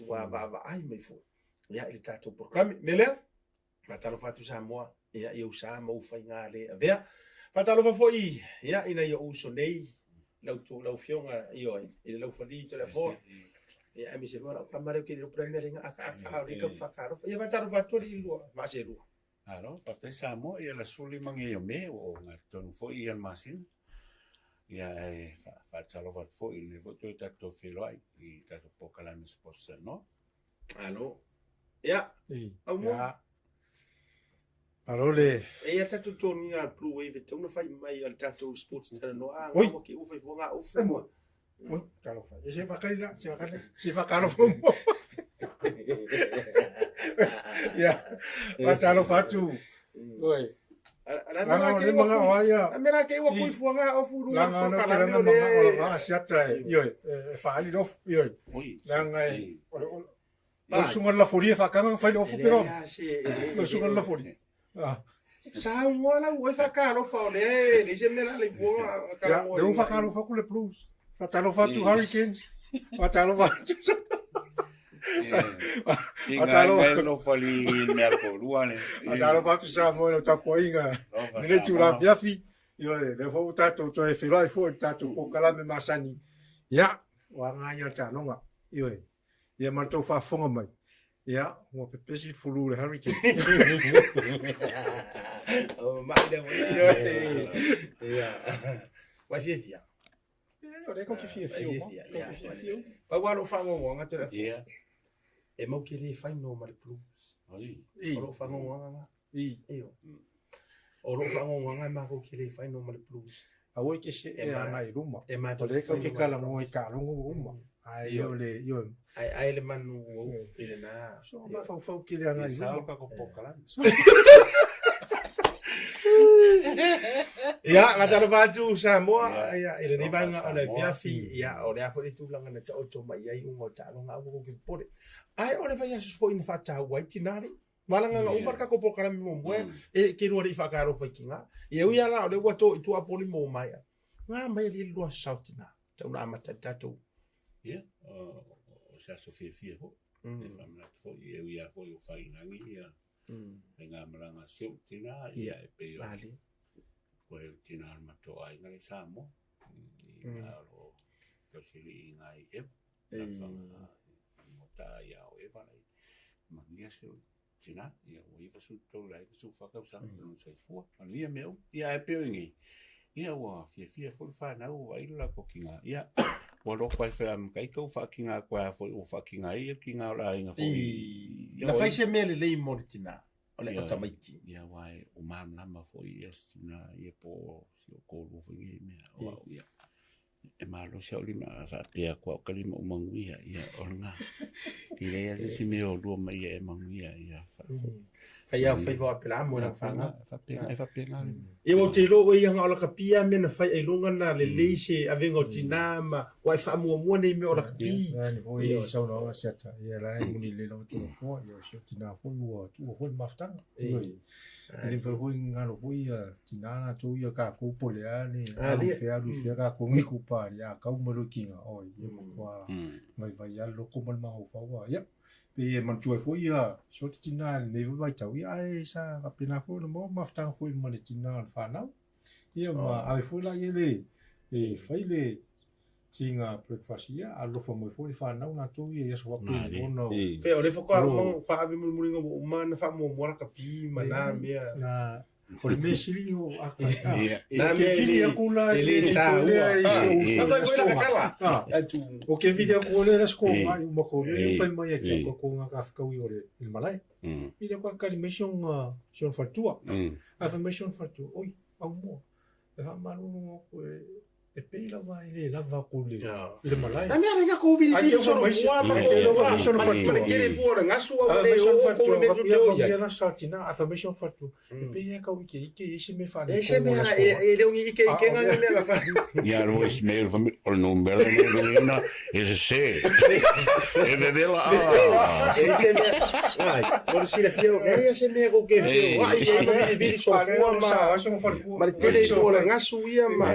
matua vaavaai mai foi ia i le tatou polokalame. O le mea lea, faatalofa atu Samoa ia i ou sa ma ou faiga le avea. Faatalofa foi ia i nai ou uso nei, lau lau afioga ioe i le Laufali Toleafoa. Ia aemaise foi o lau tama lea ou te le iloa po o le a le mea lea na akaaka a o lea e tau faatalofa. Ia faatalofa atu alii lua maaselua. Malo, faafetai Samoa, ia le 15 nei o Me ua oo gatotonu foi ia le masina. Ia ae faatalofa atu foi i lenei foi toe tatou feiloai i tatou polokalame Sports Talanoa. Malo. Ia, Aumua. Ia. Malo le... E ia tatou toniga a Blue Wave e tatau ona fai mai a le tatou Sports Talanoa. A, ngā ke ua fai fua ngā ufu. Oi, talofa. E se whakari la, se whakari, se whakalofa mo. Ia, whatalofa atu. Oi. Langa o le manga o aia. A mera ke ua kui fuanga o furu. Langa o le langa manga o la asiata e. Ioi, e whaali lofu. Ioi. Langa e. O sunga la folie whakanga whai lofu pero. O sunga la folie. Ah. Saunoa lau oi whakalofa o le le se mea le fuanga Ya, le u whakalofa ku le Blues. Whatalofa atu Hurricanes. Whatalofa atu. Whatalofa atu Samoa no tapuaiga. Le tula fiafi. Ioe, le fo tatou toe feiloai foi tatou polokalame masani. Ia, o aga ia o le taaloga. Ioe. Ia ma le tou faafofoga mai. Ia, ua pepesi le fulu i le hurricane. O mai le wai. Ia. Wai fiafia. Ia, o lea kau te fiafia o ma. Kau te fiafia o. Pau lava lou faanoanoaga te lafo. Ia. E mau ke le fai no ma le Blues. Oi. O lou faanoanoaga na. I. Io. O lou faanoanoaga e makou ke le fai no ma le Blues. Aua e te see E ma- agai i luma. E O matou lea kau te fai no ma le talanoa i Blues. taaloga ua uma. Ae o le, ioe. Ae ai le manu ua upu i lena. So, mafaufau tele agai i Sao luma. ka ko polokalame. Ia, faatalofa atu Samoa, Ia. ia, i lenei Alofa vaega o le Samoa. afiafi, ia, o le a foi le tulaga na taoto mai ai uga o taaloga, aua kou te popole. Ae o le vaiaso foi na faataua ai tinā lei. Malagaga uma le tatou polokalame muamua e ke lua le i faatalofa i tinā. Ia ui lava la o lea ua to i tua Apolima ua maea. Ngā mai alii le lua sao tinā. Tau na amata i le tatou. Ia, o se aso fiafia foi. E faamanatu foi, e ui lava foi o Faiilagi ia faigamalaga a si ou tinā, ia e pei o koe o le tinā o le matou aiga lea i Samoa. I ina o lo o tausilii i ina i Eva. Mo ta ia o Eva lai. Manuia si ou tinā, ia ua 93 le aiga 14 tausaga lona soifua. Manuia mea uma. Ia ae pei o inei, ia ua fiafia foi le fanau ua vaai lo latou kina. Ia ua loko ai foi a mataika ua faakina atu ai foi ua faakina ai ia le kina o le aiga foi. I, na fai se mea lelei mo le tinā, o le Ia. tamaiti. Ia aua e o malamalama foi ia si tinā ia po o si ou toalua foi nei mea. O au ia. E malosi au lima a faapea atu au ka lima o manuia, ia o lena. I leai lava se isi mea o lua ma ia e manuia, ia Fai au faiva o Apelamo e lau fanau. Faapena, e faapena le mea. Ia ua ou te iloa ua ia na o lakapi lava mea na fai ailoga na lelei se avega o tinā ma ua e faamuamua nei mea o lakapi. Ia, ni foi i saunoaga siata, ia la e moni lelei lava Tulafono, ia o si ou tinā foi ua tuua foi le mafutaga. Ioe. E le mafai foi ona galo foi ia tinā latou ia kākou po o le a le alu i fea alu i fea kākou nei kupa ali a kau mai loa i kiga oi ia matua vaivai lava le loko ma le mafaufau a ia pei e manatua ai foi ia si ota tinā i lenei foi vaitau ia ae sa faapena foi ona maua mafutaga foi ma le tinā o le fanau ia ma ave foi laia le e fai le Sina breakfast ia, alofa mai foi le fanau latou ia i aso faapeni ona o... Fea, o le faatoa uma, faatoa ave mulimuli ua uma ona faamuamua laka pi ma na mea. Na, o le mea sili o aka. Na mea e le, e le taua. Sa foi laka kala. Atu. O ke vili aku o le la sko mai uma ko le fai mai aki ko ko nga ka whakaui o le le malae. I le kwa kali mai si ona si ona faletua. A fai mai si ona faletua, oi, au mua. E faamalulu aku e e pei lava e le lava aku i le malae. Na mea le ko vili vili solo fua ma ko lo fa solo fa le kere fua le ngasu au le o ko le me te o ia. Na sa tina a fa me solo fa tu. E pei e kau ike ike e se me fa le. E se me ara e le ungi ike ike nga me la fa. Ia lo is me fa o no me le na e se se. E vevela a. E se me ai, o le silafia o e se mea ko ke fio ai e vili vili solo fua ma. Ma le tele o le ngasu ia ma.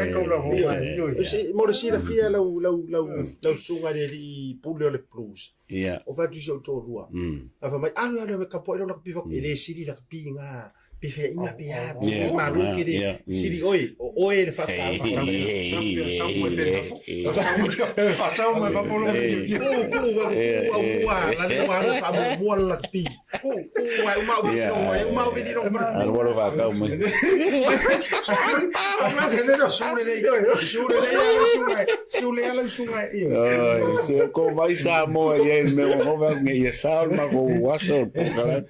Se mo le silafia lau lau lau lau susuga i le alii pule o le Blues. Ia. O fai atu i si ou toalua. A fai mai, alu alu me kapuai lo lakapi e le sili lakapi nga pe feaiga pe a pe Yeah, malo yeah, ke le yeah, sili oe o oe le faafitauli. Sau mai fafo lo Eh. Ku ku ku au ku a la le wa le faamuamua le lakapi. Ku ku ai uma au Yeah. vili uma au vili Alu alu faakau mai. Sule le sule le sule sule ala sunga io. Ai, se ko vai Samoa i ai le mea ua ova nge ia sao le makou aso o le polokalame.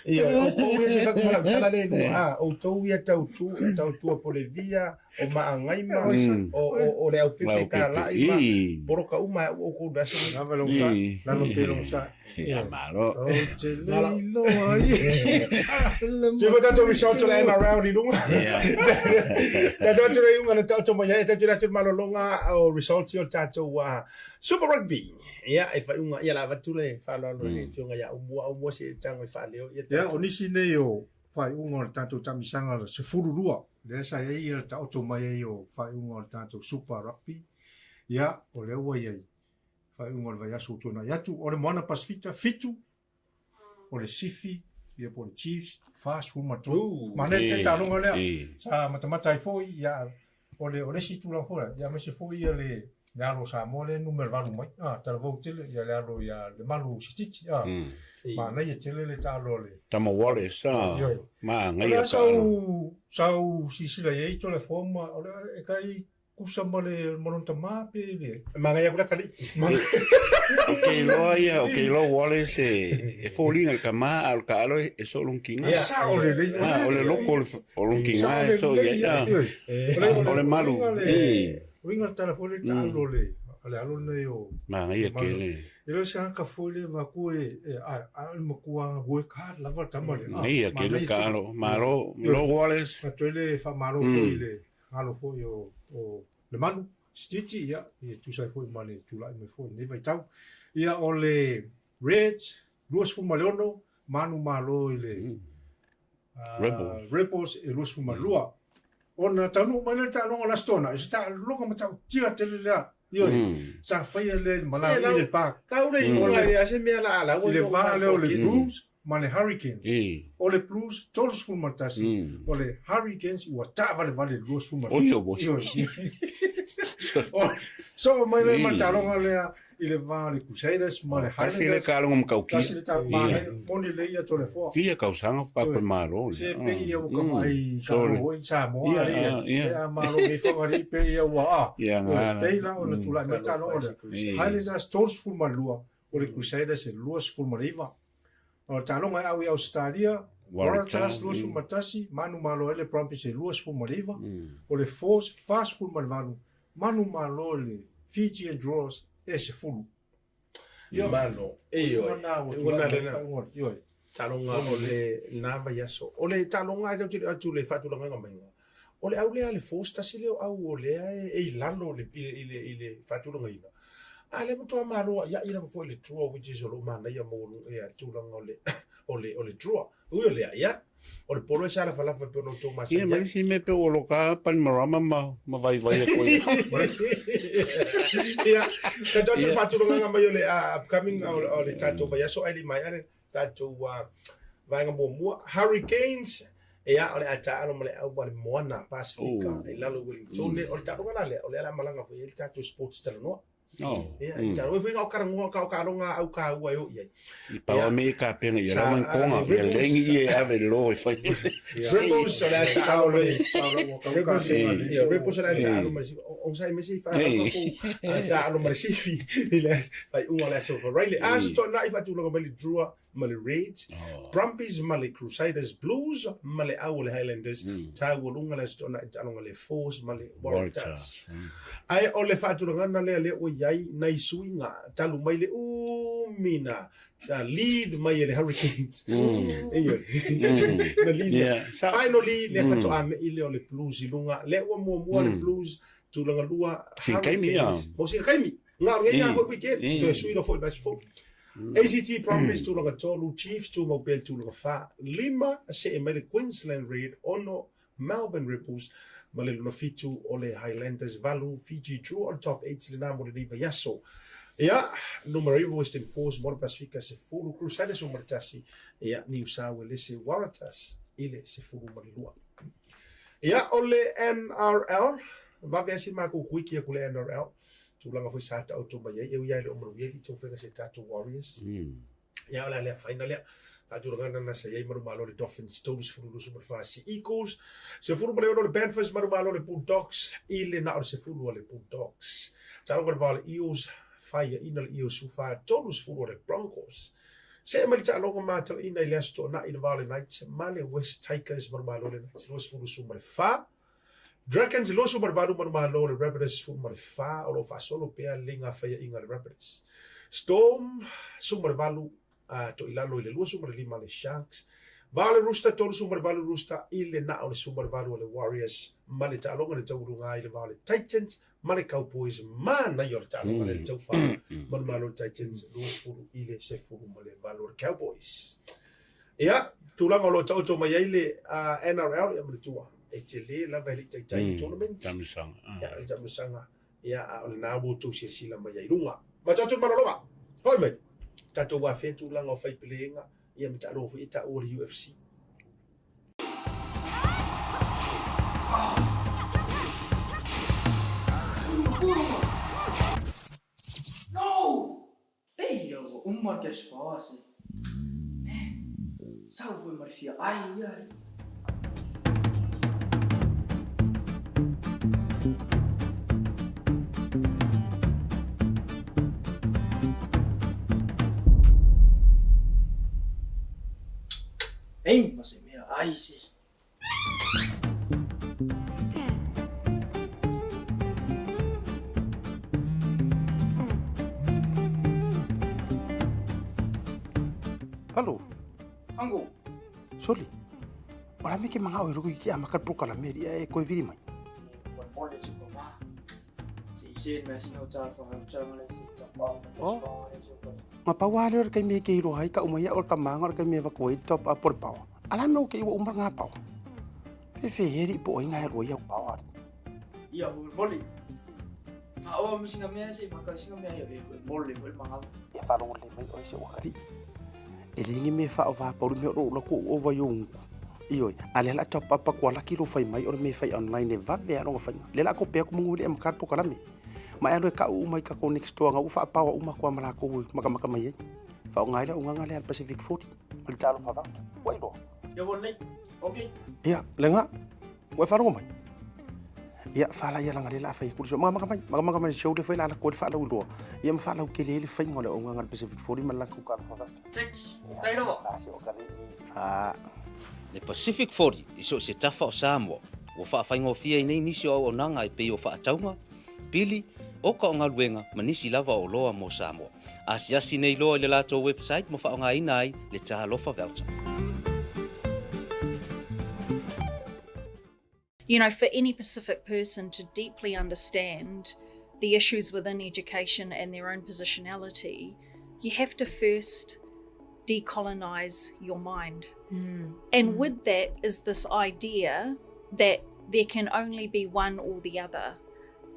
Ia, o tou ia se fai ku tala le lua, a, o tou ia tau tu, tau tua polevia, o maagaima, o, o, o le aupepe Laupepe. kalai ma Ii. poloka uma e ua oukou le aso nei. Lava long sa, Ii. lalo pe long sa. Ia malo. Ou te le iloa i le Tui foi tatou results o le NRL i luga. Ia. Tatou atu le iuga na taoto mai ai, tatou atu le malologa o results ia o le tatou Super Rugby. Ia, e faaiuga, ia la avatu le faaaloalo i le afioga ia Aumua, Aumua se e tago e faaleo ia Ia, tatou. o nisi nei o faaiuga o le tatou taamisaga o le 12, lea sa i ai ia le taoto mai ai o faaiuga o le tatou Super Rugby. Ia, o lea ua i ai faaiuga o le vaiaso ua tuanai atu. O le Moana Pasifika, 7, o le Sifi, ia po o le Chiefs, 43. Ooh. Manaia le taaloga lea. Ii. Sa matamata ai foi, ia, o le, o le isi tulaga foi, ia, aemaise foi ia le, le alo o Samoa lea e numera 8 mai, ah, talavou tele, ia le alo ia Lemalu Sititi, ah, manaia tele le taalo a le, Tama Wallace, ah, Ioe. ma O le ngai a a taalo. sau, sau silasila i ai Toleafoa ma, o le a e kai kusa ma le ma lona tamā pe le. Manaia aku laka alii. O ke iloa ia, o ke iloa Wallace e, e foliga i le tamā, a o le taalo e soo lona tiga. Ia. Sao lelei. Ah, o le loko o le o lona tiga e soo i ai, ah. O le malu. Ii. Uiga le tala foi le taalo o le a le alo lenei o Manaia tele. E le o se tagata foi le vaku e e a a le matua work hard lava le tama lea. Manaia tele le taalo. Malo, malo Wallace. Sa toe le faamalo foi i le alo foi o o Lemalu Sititi ia e tusa ai foi ma le tulai mai foi i lenei vaitau. Ia o le Reds 26 manu malo i le Rebels. Rebels e 22. Ona taunuu mai lea le taaloga o le Aso Toonai, o se taaloga matautia tele lea. Ioe, sa faia lea i le malae i Eden Park. Tau le iuga e leai se mea la a lau I le va lea o le Blues ma le Hurricanes. O le Blues 31, o le Hurricanes ua taavalevale i le 27. Oi, oi. Ioe. Soo mai lea ma le taaloga lea i le va o le Crusaders ma le Tasi le Highlanders. taaloga matautia. Tasi le taaloga, manaia, moni lelei ia Toleafoa. Fia tausaga faatoa malo lea. Se pei ia ua ka vaai Sole. taaloga foi i Samoa Ia, alii ah, atu. ia. Se a malo nei Fagalii pei ia ua a. Ia, Ioe, pei la ona mm. tulai mai le taaloga lea. Yes. Highlanders 32, o le Crusaders e 29. O le taaloga e au i Ausetalia, Waratahs 21, manu malo ai le Brumbies e 29, o le Force 48, manu malo i le Fijian Drua e 10. Ia, Malo. Ioe. na ua Ua tulai na mai lena. faaiuga, ioe. Taaloga o le na vaiaso. O le taaloga e tatou te atu le faatulagaga maiga. O le au lea a le Force, tasi lea o au o lea e i lalo i le, i le, i le faatulagaina. A lea matua malo aiai lava foi i le draw which is o lo o manaia maualuga ia tulaga o le o le o le draw. Ui o lea, ia, o le polo e sa lafalafa e pei ona outou masani Ia, ma ai. isi mea pe ua loka Panimarama ma, ma vaivai atu ai. Ia, tatou atu le faatulagaga mai o le upcoming o, o le tatou vaiaso ai le maea le tatou vaega muamua. Hurricanes, ia, o le a taalo ma le au ma le Moana Pasifika Oh. i lalo i Wellington. O le taaloga la lea, o lea o le a malaga foi i ai le tatou sports talanoa. Oh. Ia, i taaloga foi o karangoa ka o kaaloga au kāua e o i ai. I paoa me i kapenga ia Sa- lama i konga, ia Rebels- lengi ia e ave lo e fai. Rebels o le a taalo ma le Rebels, Eh. ia, Rebels o le a taalo Eh. ma le sifi. O sa i mese i whaaraka Eh. ko a taalo ma le sifi i le whaiunga o le aso Riley. A se toa i whaatulaga mai le Drua ma le Reds, Oh. Brumbies ma le Crusaders, Blues ma le Au o le Highlanders, Taualuga le aso toa i taaloga le Force ma le Waratahs. Waratahs. Ae o le faatulagana lea lea ua i ai nai suiga talu mai le umi na lead mai e le Hurricanes. Ioe. Na lead. Yeah. Sa- Finally, le faatoa me'i lea o le Blues i luga. Lea ua muamua le Blues, tulaga lua Sina taimi, ia. Hurricanes. Mo sina taimi. Nga o lenei lava foi weekend. Toe sui loa foi i le vaiaso fou. ACT Brumbies tulaga tolu, Chiefs tumau pea i le tulaga fa, lima, see mai le Queensland Red, ono. Melbourne Rebels ma le lona fitu o le Highlanders 8, Fiji Drua. O le top 8 lena mo lenei vaiaso. Ia, numera 9 Western Force mo le Pasifika, 10 Crusaders 11, ia, Niu Sa Uelese Waratahs i le 12. Ia, o le NRL, vave asi makou kuiki aku le NRL, tulaga foi sa taoto mai ai, e ui lava e le o manuia i taumafaiga a si a tatou Warriors. Ia, o le a lea final lea. Faatulagana na sa i ai manumalo le Dolphins 30 24 Sea Eagles, 16 le Panthers manumalo le Bulldogs i le na o le 10 a le Bulldogs. Taaloga le va o le Eels, faiaina le Eels 14 30 a le Broncos. Se'e mai le taaloga matalaina i le Aso Toonai i le va o le Knights ma le West Tigers manumalo le Knights 24. Dragons 28 manumalo le Rabbitohs 14, o lo o faasolo pea le gafaiaiga a le Rabbitohs. Storm 18 a toilalo i le 25 le Sharks. Va le Rooster 38 Rooster i le na o le 18 o le Warriors ma le taaloga le tauuluga ai le va o le Titans ma le Cowboys, manaia o le taaloga le taufa manumalo le Titans 20 i le 18 o le Cowboys. Ia, tulaga o lo o taoto mai ai le NRL, ia manatua, e tele lava e le i taitai le tournament. Taamilosaga. Ia, le taamilosaga. Ia, a o lena ua outou silasila mai ai i luga. Ma tatou malologa, hoi mai, tatou afea tulaga o faipelega, ia ma taaloga foi e taua o le UFC. No! Pei ua uma le cash power se. Eh, sau foi ma le fia ai ai. Ei, ma se mea ai se. Hello. Ango. Soli. Ora me ke manga o ruku ki ama ka proka la meri e koe viri mai. Oh. Nga pawa le ora kai me ke iro hai ka uma ia ora ka manga ora kai me vakoe top up por pawa. Ala me o ke iwa uma ngā pawa. Fe fe heri po o inga he roa ia pawa. Ia o moli. Fa o mi singa mea se fa ka singa mea ia ve moli foi manga. Ia wharongo le mai o se wakari. E le ngi me wha o wha pauru me o la ko o vai o ngu. Ioi, a le la top up ko la ki ro fai mai o me fai online e va ve aronga fai. Le la ko pe ko mungu le am kar po kalame. Ma e alo e ka u mai ka ko next door nga u wha pawa uma ko amala ko maka maka mai ai. Wha o ngai la unga le al Pacific 40. Ma le talo wha Wai roa. Ia ua lelei. Ok. Ia, le nga. Ua e faalogo mai. Ia, whala ia langa le la whai kuri so. Maka maka mai, maka maka mai show le whai la la koe le whaalau iloa. Ia ma whaalau kele le whainga o le unga le Pacific 40 ma la ku ka wha. Six. Tai lava. La se o ka le. Ah. Le Pacific 40 i so o se tafa o Samoa, ua faafaigofie ai nei nisi o auaunaga e pei o faatauga, pili, oka o galuega ma nisi lava o oloa mo Samoa. Asiasi nei loa i le latou website ma faaaogaina ai le Talofa Voucher. You know, for any Pacific person to deeply understand the issues within education and their own positionality, you have to first decolonise your mind. And with that is this idea that there can only be one or the other,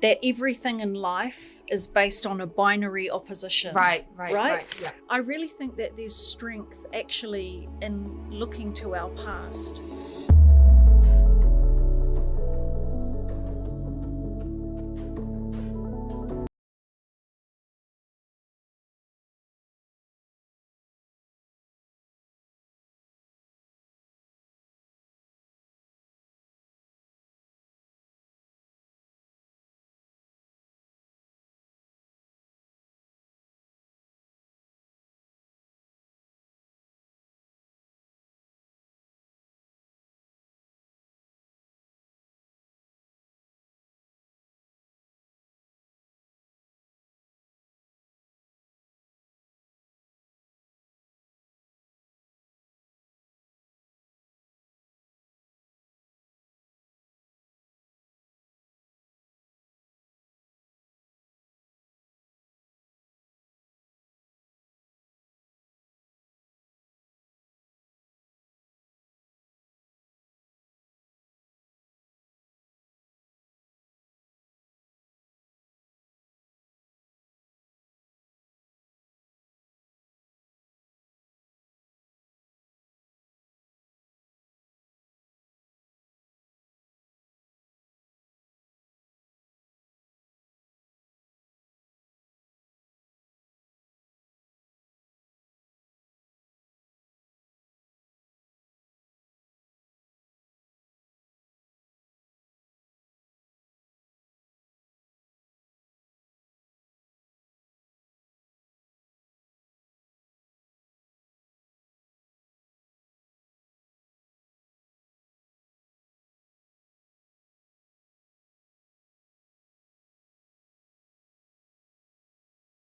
that everything in life is based on a binary opposition. Right, Right? right, yeah. I really think that there's strength actually in looking to our past.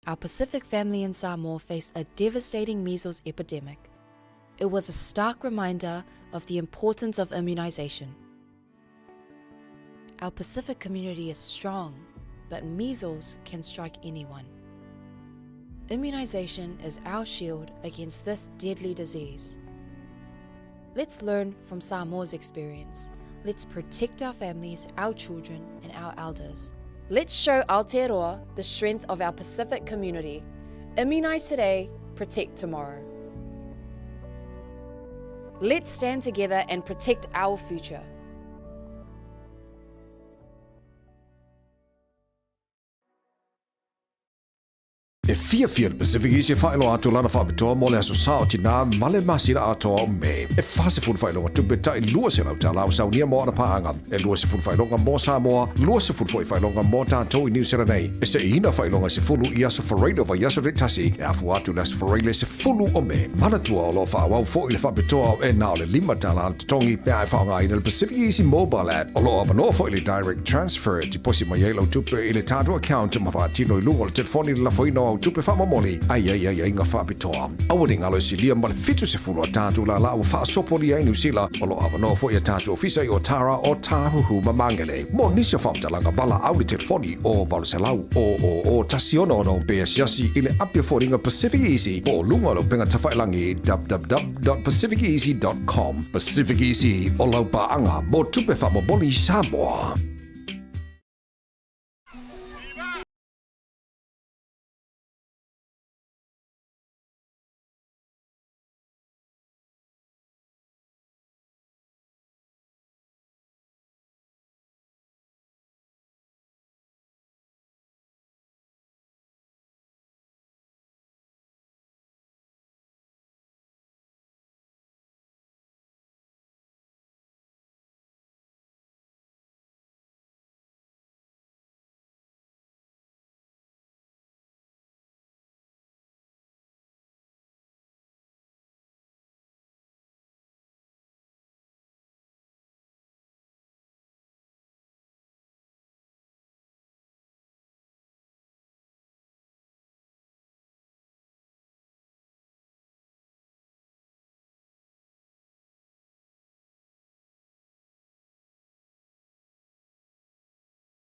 Our Pacific family in Samoa faced a devastating measles epidemic. It was a stark reminder of the importance of immunisation. Our Pacific community is strong, but measles can strike anyone. Immunisation is our shield against this deadly disease. Let's learn from Samoa's experience. Let's protect our families, our children, and our elders. Let's show Aotearoa the strength of our Pacific community. Immunise today, protect tomorrow. Let's stand together and protect our future. E fiafia le Pacific East e faailoa atu lana faapitoa mo le Aso Sa o Tinā ma le masina atoa o Me. E 40 faailoga tupe tai 200 tala o saunia mo ana paaga. E 20 faailoga mo Samoa, 20 foi faailoga mo tatou i Niu Sila nei. E seiina faailoga e 10 i aso Faraile o vaiaso taitasi, e afua atu i le Aso Faraile 10 o Me. Manatua o lo o faaauau foi le faapitoa e na o le 5 tala le totogi pe a e faaaogaina le Pacific Easy Mobile App. O lo o avanoa foi le Direct Transfer e tiposi mai ai lau tupe i le tatou account ma faatino i luga o le telefoni le lafoina o au tupe faamomoli ai ai aiaiga faapitoa. Aua ne i galo e silia ma le 70 a tatou lālā ua faasopolia ai Niu Sila. O lo o avanoa foi a tatou ofisa i Otara, Otāhuhu ma Māngere. Mo nisi o faamatalaga valaau i le telefoni o 800 000 166 pe asiasi i le api o foliga Pacific Easy po o luga o le upega tafailagi www.pacificeasy.com. Pacific Easy, o lau paaga mo tupe faamomoli i Samoa.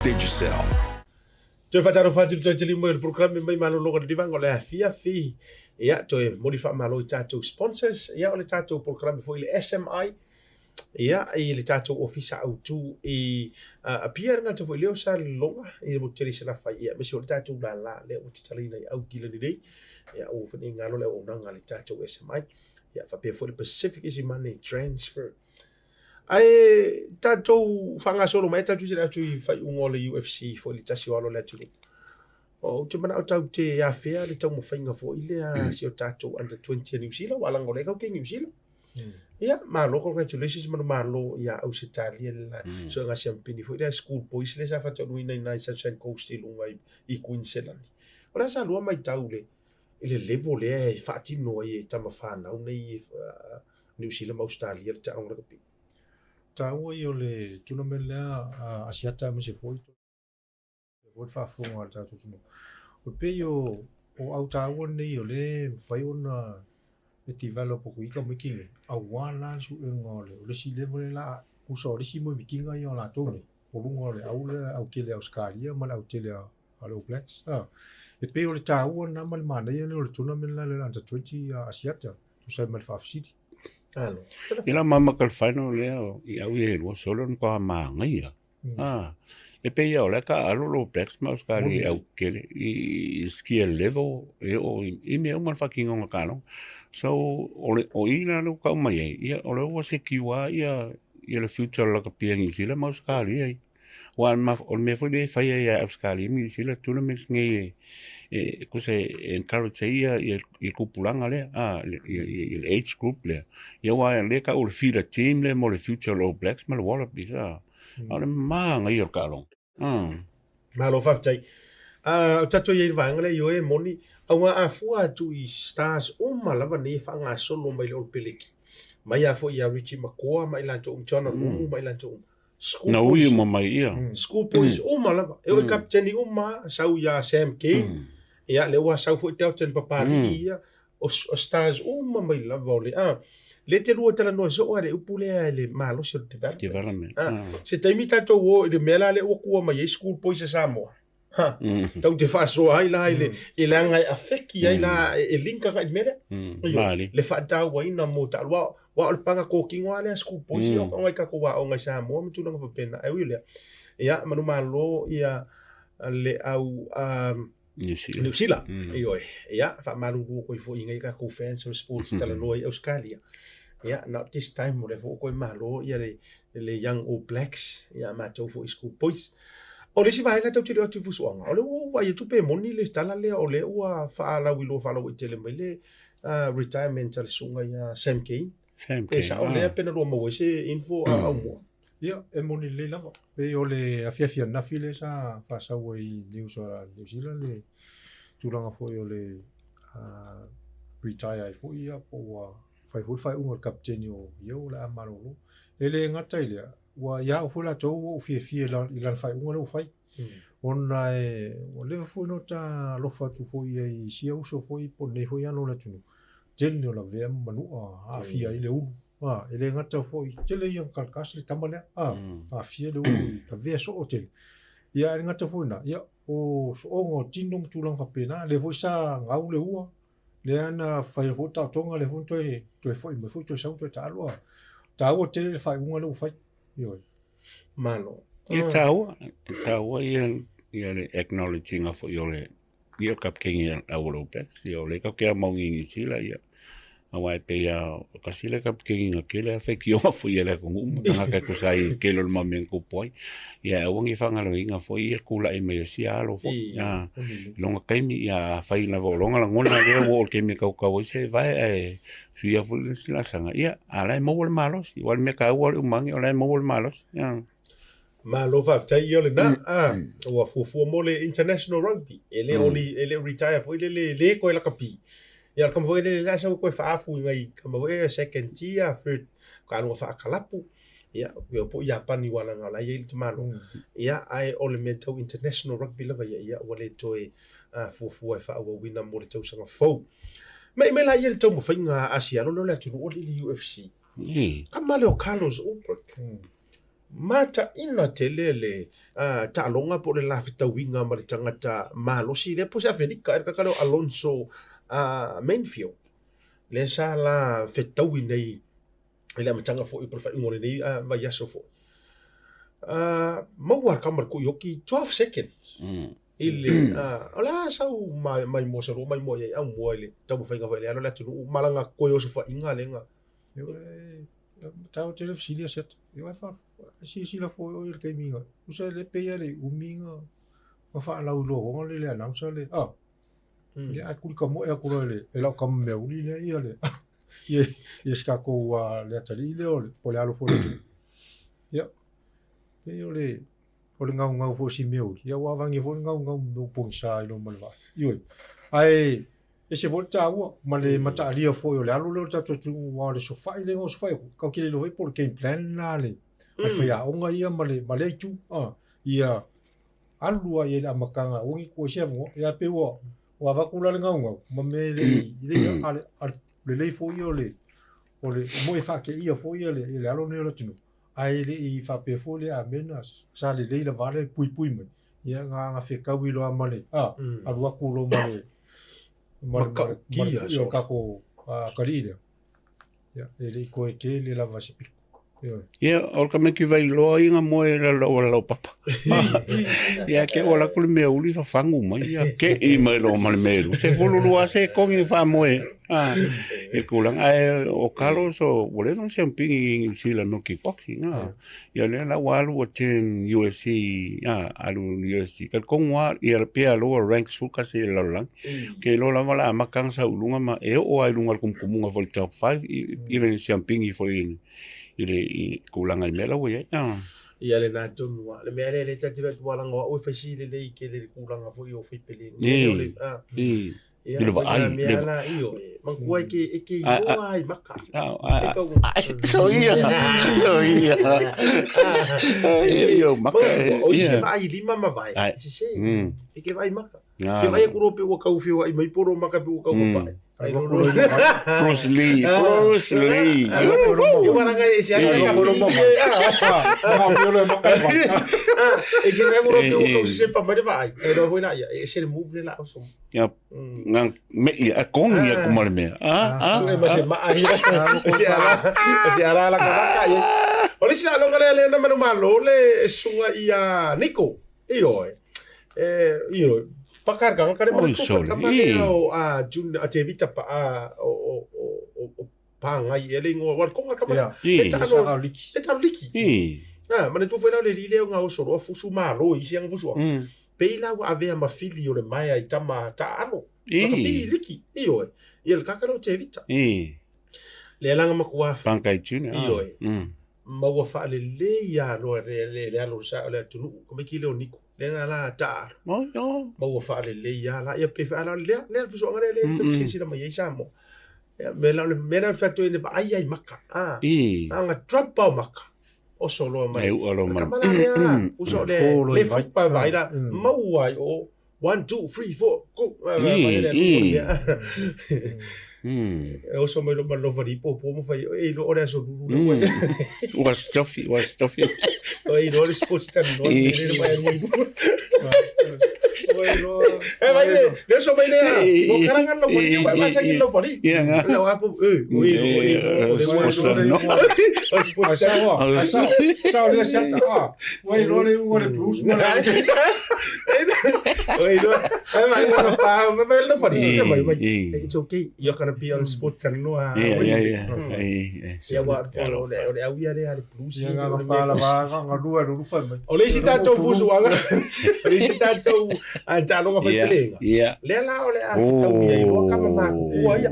Digicel. Toe faatalofa atu i le toe tali mai o le polokalame mai malologa lilivaga o le afiafi. Ia, toe momoli faamalo i tatou sponsors. Ia, o le tatou polokalame foi i le SMI. Ia, i le tatou ofisa autu i uh, Apia, le gata foi lea o Salelologa, i le motu tele i Salafai, ia, aemaise o le tatou lala lea ua tatalaina i Aukilani nei. Ia, ua foi nei galo le auaunaga a le tatou SMI. Ia, faapea foi le Pacific Easy Money Transfer. Ae tatou faagasolo mai tatou silasila atu i faaiuga o le UFC foi le tasi o alo o le atunuu. Ou te manao tatou te afea le taumafaiga foi lea a si o tatou under 20 a Niu Sila, aua leaga o lea e tatou te i Niu Sila. Ia, malo, congratulations ma le malo ia Ausetalia le la mm. soega siampini foi lea school boys lea sa faataunuina i nai Sunshine Coast i luga i, i Queensland. O lea sa lua maitau le i le level lea e faatino ai e tama whanau nei uh, Niu Sila ma Ausetalia le taaloga rakapi. Taua ia o le tournament lea a Asiata aemaise foi foi le faafofoga a le tatou atunuu. E pei o o au taua nei o lea e mafai ona e develop atu i tamaiti nei aua la le suega o le o le isi level lea la tusa o le isi moemitiga ia o latou nei o luga o le au lea au tele a Ausetalia ma le au tele a a le All Blacks. A, e pei o le taua lena ma le manaia lea o le tournament la le under 20 a Asiata tusa ai ma le faafesili. Alo. I la mama ka le final lea i au ia e lua solo na matua manaia. Ah, e pei ia o lea ka alo lo Blacks ma Ausetalia i au kele i skill level e o i mea uma le faatinoga taaloga. So o le o i la lea ua tau mai ai, ia o lea ua secure ia ia le future o le lakapi a Niu Sila ma Ausetalia ai. Aua o le mea foi lea e fai ai e Ausetalia ma Niu Sila tournaments nei e e tusa e encourage ai ia ia le tupulaga lea, a ia le age group lea. Ia aua o lea e tau o le feeder team lea mo le future o le All Blacks ma le Wallabies, a. A o le manaia o le taaloga. Malo faafetai. O tatou i ai i le vaega lea, ioe, e moni, aua a fua atu i stars uma lava nei e faagasolo mai le All Peleki, mai lava foi ia Richie McCaw ma i latou uma, Jonah Lomu ma i latou uma, School Na ui uma mai ia. School boys uma lava. E oo i kapiteni uma, sau ia Sam Cane. Ia, lea ua sau foi Dalton Papali'i ia, o, o stars uma mai lava o le, a, le te lua talanoa soo a le upu lea i le malosi o le development. Development. A, se taimi tatou o i le mea la lea ua tua mai ai school boys a Samoa. Ha, tau te faasoa ai la i le, i leaga e afeki ai la, e link agai i le mea lea. Ioe, Malie. le faatauaina mo taalo. Aua, aua o le paga kōkino lava lea a school boys ia, ona i tatou aoga i Samoa ma tulaga faapena. Ae ui o lea, ia, manumalo ia le au Niu Sila. Niu Sila. Ioe. Ia, faamalulu atu ai foi i nai tatou fans o le sports talanoa i Ausetalia. Ia, not this time, o lea foi ua toe malo ia le, le Young All Blacks, ia matou foi School Boys. O le isi vaega tatou te le o atu i fusuaga, o lea ua ou vaai atu pe moni le tala lea o lea ua faalauiloa faalauaitele mai le retirement a le susuga ia Sam Cane. Sam Pe Cane. sao lea pe na lua maua ai se info a aumua. Ia, e moni lelei lava. Pei o le afiafi ananafi lea sa faasau ai i news a New Zealand le tulaga foi o le retire ai foi ia po ua fai foi le faaiuga a le kapeteni o ia o le a malolo. E le gata i lea, ua ia au foi latou ua ou fiafia i lana faaiuga lea ua fai. Ona e, ua leva foi ona ta alofa atu foi i ai i sia uso foi po o lenei foi alo o le atunuu, tele o lavea ma manua aafia ai le ulu. A, e le gata foi, tele ia ona kalakasi le tama lea, a, aafia le ulu i lavea soo tele. Ia, e le gata foi i lena, ia, o sooga o tino ma tulaga faapena, lea foi sa gau le ua, lea na fai foi le taotoga, lea foi na toe, toe foi mai foi toe sau toe taalo, a. Taua tele le faaiuga lea ua fai. Ioe. Malo. E taua, e taua ia, ia le acknowledge-ina foi o le, ia o le kapikeni a All Blacks, ia o lea tatou te amau i Niu Sila, ia. Aua e pei lava, o tasi lea kapikeni na tele lava faitioga foi a le atunuu ma tagata e tusa ai i le tele o le mau mea na tupu ai. Ia aua ne i faagaloina foi ia le tulai mai o sia alo foi. Ia, i lona taimi, ia afai lava o lona lagona lea ua oo i le taimi e tautau ai se vae ae suia foi le isi laasaga, ia, a o la e maua le malosi. Aua o le mea taua o le uma ane, o la e maua le malosi. Ia. Malo faafetai ia o lena. Ah, ua fuafua mo le international rugby. E le oli, e le retire foi lele, le koe lakapi. Ia o le kama foi lele la sau koe faafu i ngai kama foi e second tier, third, ka aluga faakalapu. Ia, ia po Iapani ua langa o la e i ai le tamaloa. Ia, ae o le mea tau international rugby lava ia, ia ua le toe fuafua e faaauauina mo le tausaga fou. Mai mai laia le taumafaiga a Asialo lea o le atunuu o le i le UFC. Kama lea o Carlos Ulberg. Mataina tele le taaloga po o le lafetauiga ma le tagata malosi lea po o se Afelika ea le tagata lea o Alonso Mainfield lea sa la fetaui nei i le amataga foi po o le faaiuga o lenei vaiaso foi. Maua le kama le kuioki 12 seconds. I le, o le a sau maimoa sa lua maimoa i ai aumua i le taumafaiga foi a le alo o le atunuu malaga koe osofaiga lea na Tau tele fesili a Seta. E wai fa silasila foi oi le taimi nga. Usa le pei le umi nga nga faalauiloa le le announcer le ah. Le ai kuli ka moe aku loa le e lau kama mea uli le ia le ia ia si kākou le atalii lea o le po o le alo foi o le Ia. Pei o le o le gaugau foi o si mea uli. Ia ua avangia foi le gaugau ma mea pogisa i loma o le vaa. Ioe. Ae ese foi le taua ma le mataalia foi o le alo lea o le tatou atunuu aua o le sofai lea na osofai atu, tatou te le iloa foi po o le game plan lena a le faiaoga ia ma le ma lea itu. Ia alu lava i ai i le amataga aua ne i tuu ai se avanoa. Ia pei ua ua avatu la le gaugau ma mea e le i le a le a le lelei foi ia o le o le moe faateia foi ia le le alo lenei o le atunuu ae le i faapea foi le amena sa lelei lava le puipui mai ia na na fetaui loa ma le a alu atu loa ma le ma le ma le ma le tatou atalii lea ia e le i toe tele lava se pito. Ia, o le tamaiti Vailoa ia na moe i lalo o lau papa. Ia, ke o alu atu le mea uli fafagu mai, ia te i mai loa ma le mea e lua. 12 sekone faamoe a, i le tulaga. Ae o Carlos o, ua leva ona siamupini i Niu Sila no kickboxing. A. Ia lea la ua alu ua turn UFC, a, alu i UFC. Talitonu lava, ia pe a lower ranks 11 i le lalolagi. Ke iloa lava o le a amata ona sau i luga ma e oo lava i luga o le kumukumuga foi i le top 5, even siampini foi i i le tulaga i mea la ua i ai. Ah. Ia lena tonu lava. Le mea lea lea ta te vaai atu leaga o au e fai sili lelei tele i le tulaga foi o faipele. I, i, i le vaai. Mea la, ioe. Manatua e ke, e ke iloa ai maka. So ia, so ia. Ia maka. O isi e vaai i lima ma vae, e sese. E ke vaai maka. Ke vai aku loa pei ua tau feoai mai po o lou maka pei ua tau papae. Ai lo lo. Bruce Lee, Bruce Lee. E ke vai aku loa pei ua tau sesepa mai le vaai. E iloa foi laia, e ese le move le la oso. Ia, nga me ia a kongi aku ma le mea. Ah, ah. Ma se maa ia. Se ala, se ala la ka vaka ia. O le isi taaloga lea lea na manumalo le susuga ia Niko. Ioe. E, ioe. Pakar ka kare Oi, mana sole. tama lea o a June a Tevita pa a o o o o o pāngai e le ingoa wal konga kama. Ia. Le I. talo Sa liki. le talo liki. I. Ah, mana tu foi la le lile o ngā osoro a fusu malo i sianga fusu. Pei la ua avea ma fili o le maea i tama ta alo. Maka I. pi liki. Ioe. Ia le kakalo Tevita. I. Le alanga makua Pangai Junior. Ioe. Ma ua faalelei lava loa le alo o le atunuu, ka maiki lea o Niko, lea na la taalo. Ma ua faalelei lava la, ia pe feala lea, lea le fesoaga lea lea e silasila mai ai Samoa. Ia, mea la o le mea lea o le fai atu ai, vaai ai maka, a, na drop o maka, oso loa mai. E ua loa mai. Kama la lea, uso le, le fupa vaai la, maua ai o, 1, 2, 3, 4, go. E oso mai lo ma lofa li po po mo fai e lo ore aso lulu le ua. Ua stofi, ua stofi. O e lo le sports channel no le le mai mai. E vai le le so mai le o karanga lo fali ba ba sa ki lo fali. Ia nga. La wa po e o e o e o le ua no. O sports channel. Sa sa le sa ta. Ua iloa le iuga o le Blues ma le Oi, no. Ai mai no pa, ma ma lo fari se mai mai. It's okay. You're gonna be on Sports Channel. Yeah, yeah, yeah. Ia ua o le o le au ia le ale Blues. Ia nga pa la va nga lua lo lufa mai. O le isi tatou fusuaga. O le isi tatou taaloga faitelega. Yeah. Lea la o le a fetau ia i loa kama makuua ia.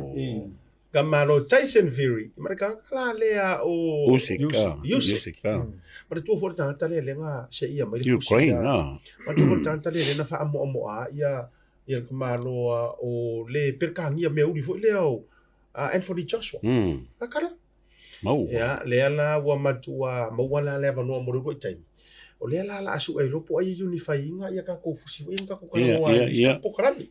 Ka malo Tyson Fury. Ma le kaka la lea o Usyk. Usyk. Usyk. Ma le tua foi le tagata lea lea se ia mai le fusi. Ukraine, no. Ma le tua foi le tagata lea lea na faamoamoa ia ia le malo o le Peretānia mea uli foi lea o Anthony Joshua. Kaka lea. Mau. Ia, lea la ua matua maua la le avanoa mo le uluai taimi. O lea la la asu ai lopo ai unify inga ia tatou fusi foi ia tatou kalanoa Yeah, i yeah, yeah. pokrami.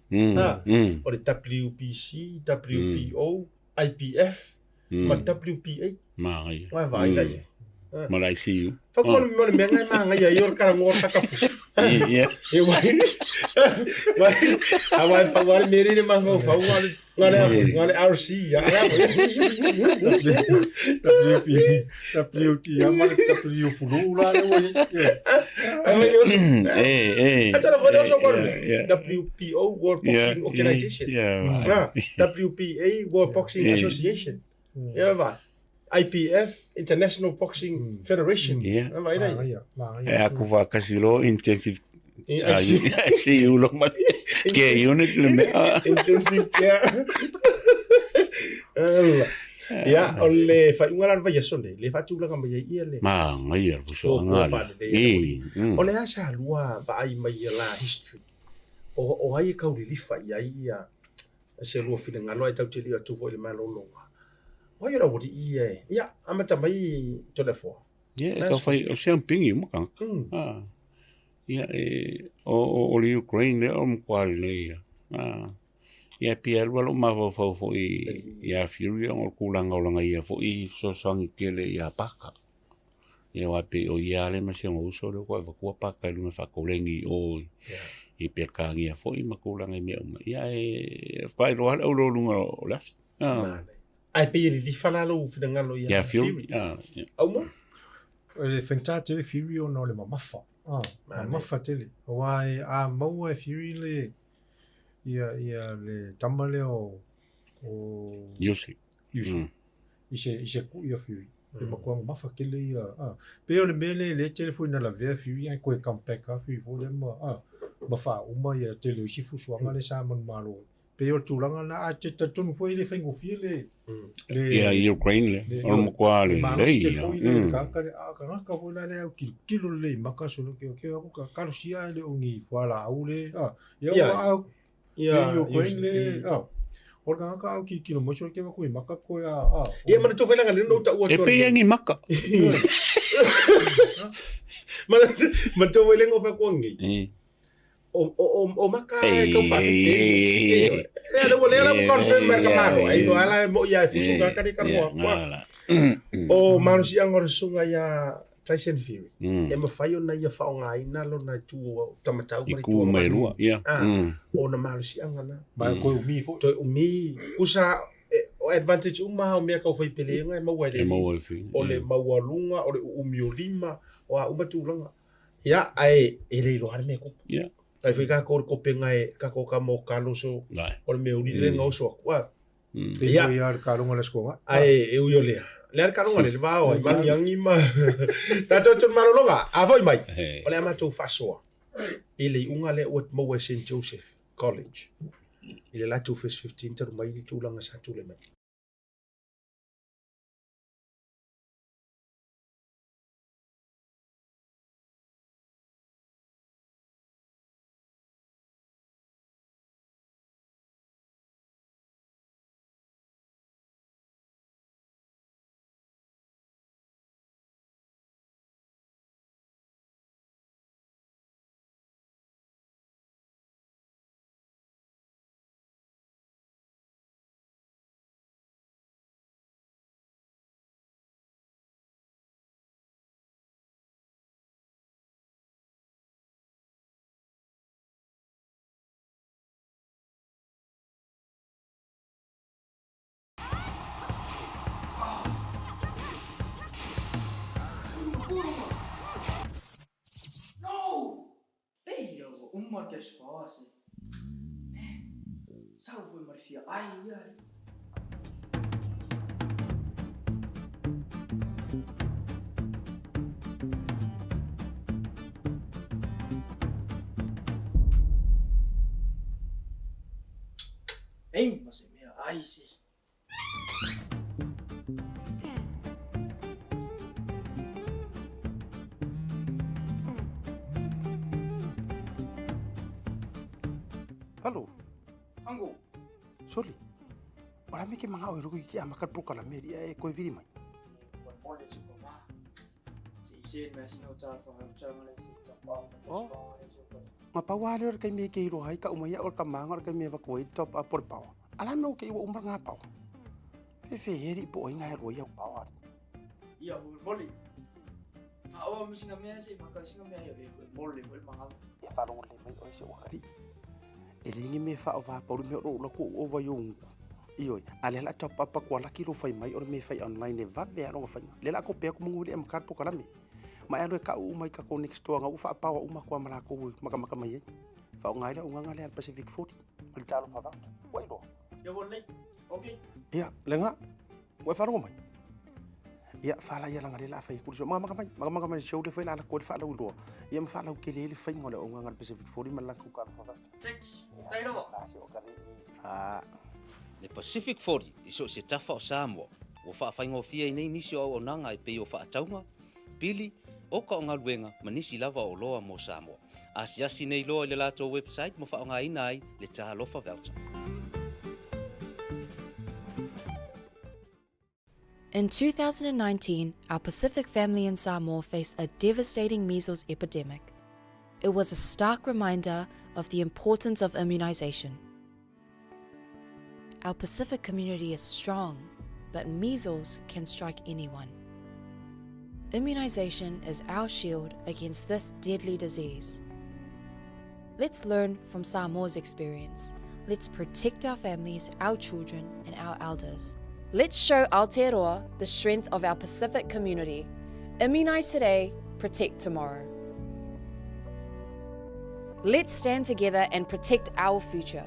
O le WBC, WBO, IBF ma WBA. Māngai. Mai vai la ia. Ma le ICU. Whakua le mea mea ngai māngai ai o le karangoa o takafusi. Yeah. E wai. Wai. A wai pa wale mere le mafaufau ngā le ngā le ngā le RC ia. WP WT ia ma le W fulu la le ua Eh, eh. Atara wale oso kono. Yeah, yeah. WPO World Boxing Organization. Yeah. Yeah. WBA World Boxing Yeah. Association. Ia vai. IPF International Boxing Federation. Yeah. Ia vai dai. Māngai māngai. E aku whakasi lo intensive IC ICU lo ma care unit le mea. Intensive care. Ala. Ia, o le whaiunga la le vaiaso nei, le whaatulaga mai ai ia le. Māngai ia fuso O- o ngale. whaalelei E. O le asa lua vaai mai ia la history. O, o ai e kaulilifa i ai ia se lua finengalo ai tau te li atu foi le malologa. O ai o rawari ia e. Ia, amata mai tole foa. Ia, ka whai, o siang pingi mo ka. Ah. Ia, e, o, o, o le Ukraine le o mkwa le ia. Ah. Ia, pia lua lo mawhau fo i, ia Fury o kulanga o langa ia fo i sosangi kele ia paka. Ia wa pe o ia le ma siang uso le kwa vakua paka i lunga whakolengi o i perkangi ia fo i makulanga i mea uma. Ia e, whai roa le olo lunga o lafi. Ah. Ai pe i lilifa la lou finengalo ia. Ia Fury. Ah. ia. Au mo? Le faigata tele Fury ona o le mamafa. Ah, mamafa tele. Aua e a maua e Fury le ia ia le tama lea o o Usyk. Usyk. I se i se ku ia Fury. E matua mamafa tele ia. Ah, pe o le mea le le tele foi na lavea Fury ai koe come back a Fury foi le ma ah ma faauma ia tele o isi fusuaga le sa manumalo. Pe o le tulaga na a te talitonu foi le faigofie le le Ia i Ukraine le, o le mkwa le malosi lei. tele foi le tagata le a tagata foi la le au kilokilo lelei i maka solo ke ke aku ka kalosia e le o ni fualaau le a ia Ia. ua au Ia, le Ukraine le Usyk. a o le tagata au kilokilo mai solo ke aku i maka koe a a Ia, mana tō whailanga le no ta ua E pe ia ngi maka. Mana tō whailanga o whakuangi. E. O maka e kau whaawhewhe. E le ua lea la ua confirm mai ka malo. Ai no ala e mo ia e fusu ka kare ka roa. O malosiaga o le susuga ia Tyson Fury. E mafai ona ia faaaogaina lona itu o tamatau ma le itu o lona. Ona malosiaga na. Ma e toe umi foi. Toe umi. Kusa o advantage uma o mea kau faipelega e maua e le alii. O le maualuga, o le uumi o lima, o a uma tulaga. Ia, ae e le iloa le mea e tupu. Ia. Tai foi tatou le kopenga e tatou ka mo kaloso o le mea uli le gaoso atu. A. Ia. Ia le kaloga le skoga. Ae e ui o lea. Lea le kaloga le vao ai mangi angi ma tatou atu malologa. A foi mai. O le a matou faasoa i le iuga lea ua maua e St Joseph College i le latou First 15 talu mai le tulaga sa tulai mai. No! Pei ia ua uma le cash power se. Eh, sau foi ma le fia ai ia. Ei, ma se mea ai se. Hello. Ango. Soli. O la me ke manga o ruku ki a maka pro kala me ria e koe viri mai. Oh. Nga pa wale o kai me ke iro hai ka umai o ka manga o kai me va koe top up por pawa. Ala me o ke iwa umar ngā pawa. Fe fe heri po ina he roi au pawa. Ia, moli. Whaoa mi sina mea se, whakau sina mea ia, e moli, moli manga. Ia wharongo le mai o se wakari. E le ngi me wha o wha pauri me o la ko o vai o ngu. Ioi, a le la top up ko ala ki ro fai mai o me fai online e vave a longa fai. Le la ko pe ko mungu le am kar po kalame. Ma e lo ka u mai ka ko next door nga u wha pawa uma ko amala ko maka maka mai e. Wha o ngai la unga le Pacific 40. Ma le talo wha Wai lo. Ia wo lei. Okay. Ia, le nga. Ua wharongo mai. Ia, whala ia langa le la whai kuri. Maka maka mai, maka maka mai show le whai la la ko le wha lau loa. Ia ma wha lau ke le le whai ngole o nganga Pacific 40 ma la ku ka wha. Six. Tai rawa. La se o ka le. Ah. Le Pacific 40 i so o se tafa o Samoa, ua faafaigofie ai nei nisi o auaunaga e pei o faatauga, pili, oka o galuega ma nisi lava o oloa mo Samoa. Asiasi nei loa i le latou website ma faaaogaina ai le Talofa Voucher. In 2019, our Pacific family in Samoa faced a devastating measles epidemic. It was a stark reminder of the importance of immunization. Our Pacific community is strong, but measles can strike anyone. Immunization is our shield against this deadly disease. Let's learn from Samoa's experience. Let's protect our families, our children, and our elders. Let's show Aotearoa the strength of our Pacific community. Immunize today, protect tomorrow. Let's stand together and protect our future.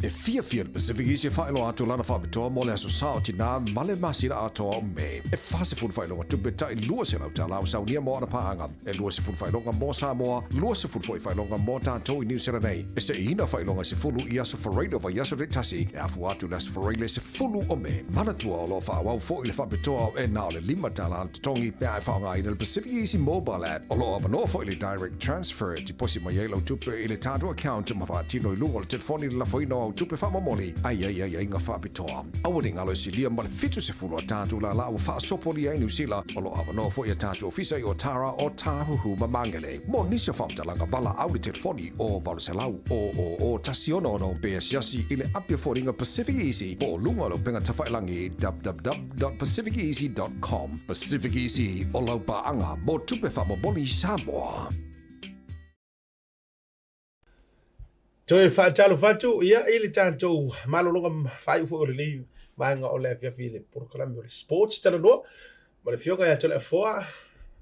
E fiafia le Pacific East e faailoa atu lana faapitoa mo le Aso Sa o Tinā ma le masina atoa o Me. E 40 faailoga tupe tai 200 tala o saunia mo ana paaga. E 20 faailoga mo Samoa, 20 foi faailoga mo tatou i Niu Sila nei. E seiina faailoga e 10 i aso Faraile o vaiaso taitasi, e afua atu i le Aso Faraile 10 o Me. Manatua o lo o faaauau foi le faapitoa e na o le $5 le totogi pe a e faaaogaina le Pacific Easy Mobile App. O lo o avanoa foi le Direct Transfer e tiposi mai ai lau tupe i le tatou account ma faatino i luga o le telefoni le lafoina o au tupe faamomoli a i ai aiaiga faapitoa. Aua ne i galo e silia ma le 70 a tatou lālā ua faasopolia i Niu Sila, o lo o avanoa foi a tatou ofisa i Otara, Otāhuhu ma Māngere. Mo nisi o faamatalaga valaau i le telefoni o 800 000 166 pe asiasi i le api o foliga Pacific Easy po o luga o le upega tafailangi www.pacificeasy dot com. Pacific Easy, o lau paaga mo tupe faamomoli i Samoa. Toe faatalofa atu ia i le tatou malologa faaiu foi o lenei vaega o le afiafi i le polokalame o le Sports Talanoa ma le Afioga ia Toleafoa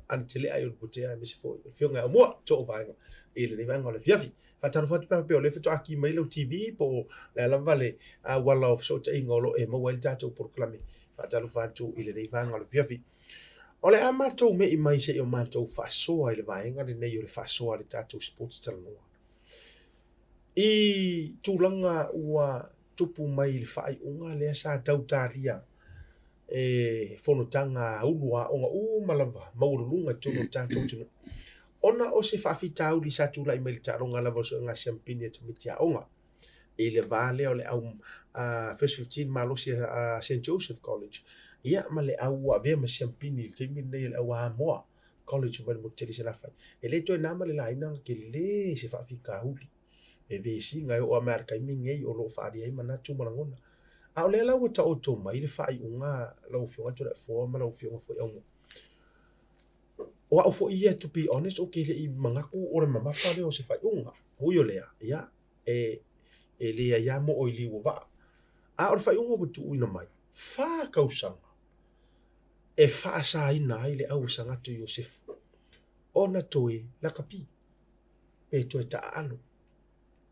Anatelea i Uluputea aemaise foi o le Afioga ia Aumua Too Vaega i lenei vaega o le afiafi. Faatalofa atu pe a faapea o lea faatoa ki mai lau TV po o le a lava le auala o fesootaiga o lo o e maua ai le tatou polokalame. Faatalofa atu i lenei vaega o le afiafi. O le a matou me'i mai se i o matou faasoa i le vaega lenei o le faasoa a le tatou Sports Talanoa. I tulaga ua tupu mai i le faaiuga lea sa tau talia e fonotaga a ulu aoga uma lava maualuluga i totonu o le tatou atunuu, ona o se faafitauli sa tulai mai i le taaloga lava o le suega siamupini a tamaiti aoga i le va lea o le au First 15 malosi a Saint Joseph College ia ma le au ua avea ma siamupini i le taimi lenei o le au Amoa College mai le motu tele i Salafai. E le toe na ma le laina ona tele se faafitauli e vesiga e oo lava mai lava i le taimi lenei o lo o faaalia ai manatu ma lagona. A o lea la ua taoto mai le faaiuga lau Afioga Toleafoa ma lau Afioga foi Aumua. O au foi ia to be honest ou te le i manatu o le mamafa lea o se faaiuga. Ui o lea, ia, e, e leai lava moo i liu o vaa. A o le faaiuga ua tuuina mai, fa tausaga e faasaina ai le au e Sagato Iosefu ona toe lakapi pe toe taaalo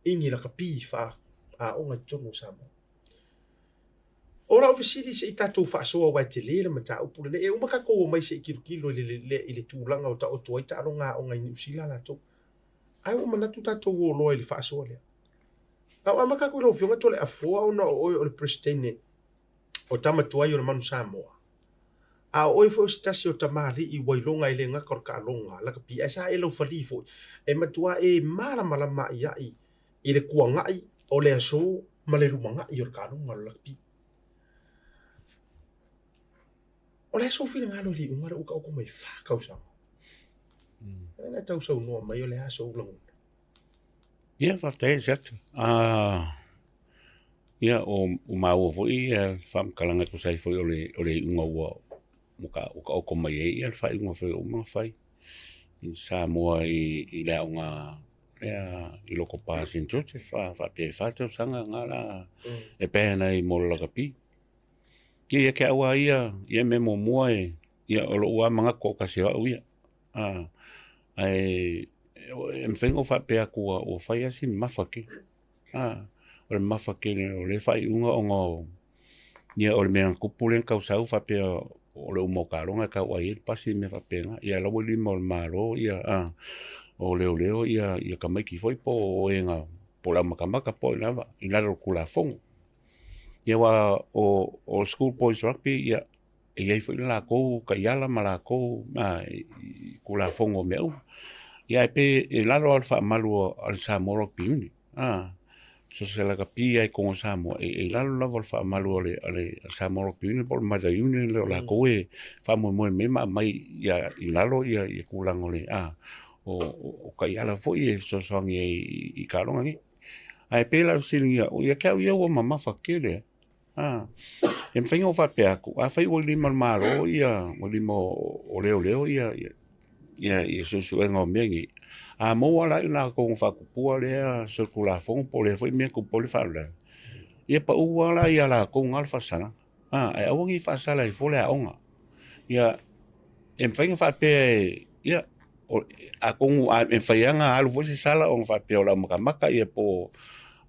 i ni lakapi faa-aoga i totonu o Samoa. O lau fesili se i tatou faasoa aua e tele le mataupu lenei. E uma tatou omai se i tilotilo i le, i le tulaga o taoto ai taaloga aoga i Niu Sila latou. Ae ua manatu tatou o loa i le faasoa lea. Na ou amata atu i lau Afioga Toleafoa ona o oe o le Peresetene o tama tuai o le Manu Samoa. A o oe foi o se tasi o tamalii ua iloga e le gata o le taaloga lakapi ae sa e laufali foi e matua e malamalama aiai i le tuanai o le aso ma le lumanai o le taaloga o le lakapi. O le a sou finagalo i le iuga lea ua taoto mai fa tausaga? Mm. E tau saunoa mai o le a sou lagona? Ia, faafetai e Siata. Ia, o maua foi ia faamatalaga e tusa ai foi o le o le iuga ua ua taoto mai ai ia le faaiuga foi ua uma ona fai i Samoa i le aoga lea i Lotopa Saint Joseph faapea e fa tausaga na la e ban ai mo le lakapi. Ia ia te au lava ia ia mea muamua e ia o lou lava manatu toatasi o au ia. Ae e mafai ona ou faapea atu ua fai lava si mamafa tele. O le mamafa tele o lea faaiuga ona o ia o le mea na tupu lea na tau sau faapea o le uma o taaloga e tau ai ai le pasi ma mea faapena. Ia o la ua i lima o le Malo ia o leoleo ia tamaiti foi po o e na po o le aomatamata po o ai lava i lalo o le Tulafono. Ia aua o School Boys Rugby ia e i ai foi le latou taiala ma latou Tulafono o mea uma. Ia ae pei e lalo lava o le faamalu a le Samoa Rugby Union, so o se lakapi lava i totonu o Samoa, e i lalo lava o le faamalu a le Samoa Rugby Union po o le Mother Union lea o latou e faamoemoe mai ma aumai i lalo ia tulaga o taiala foi e fesoasoani ai i taaloga nei. Ae pei la o le fesiligia, ia te au ia ua mamafa tele lava. E mafai ona ou faapea atu, afai ua i lima o le Malo ia, ua i lima o leoleo ia suesuega o mea nei, a maua la i latou na faatupua lea solitulafono po o lea foi mea e tupu ai le faalavelave, ia pau lava la ia latou na le faasalaga, ae aua ne i faasala ai fua le aoga. Ia, e mafai ona faapea, ia, atonu e mafai lava ona alu foi se sala ona faapea o le aomatamata ia po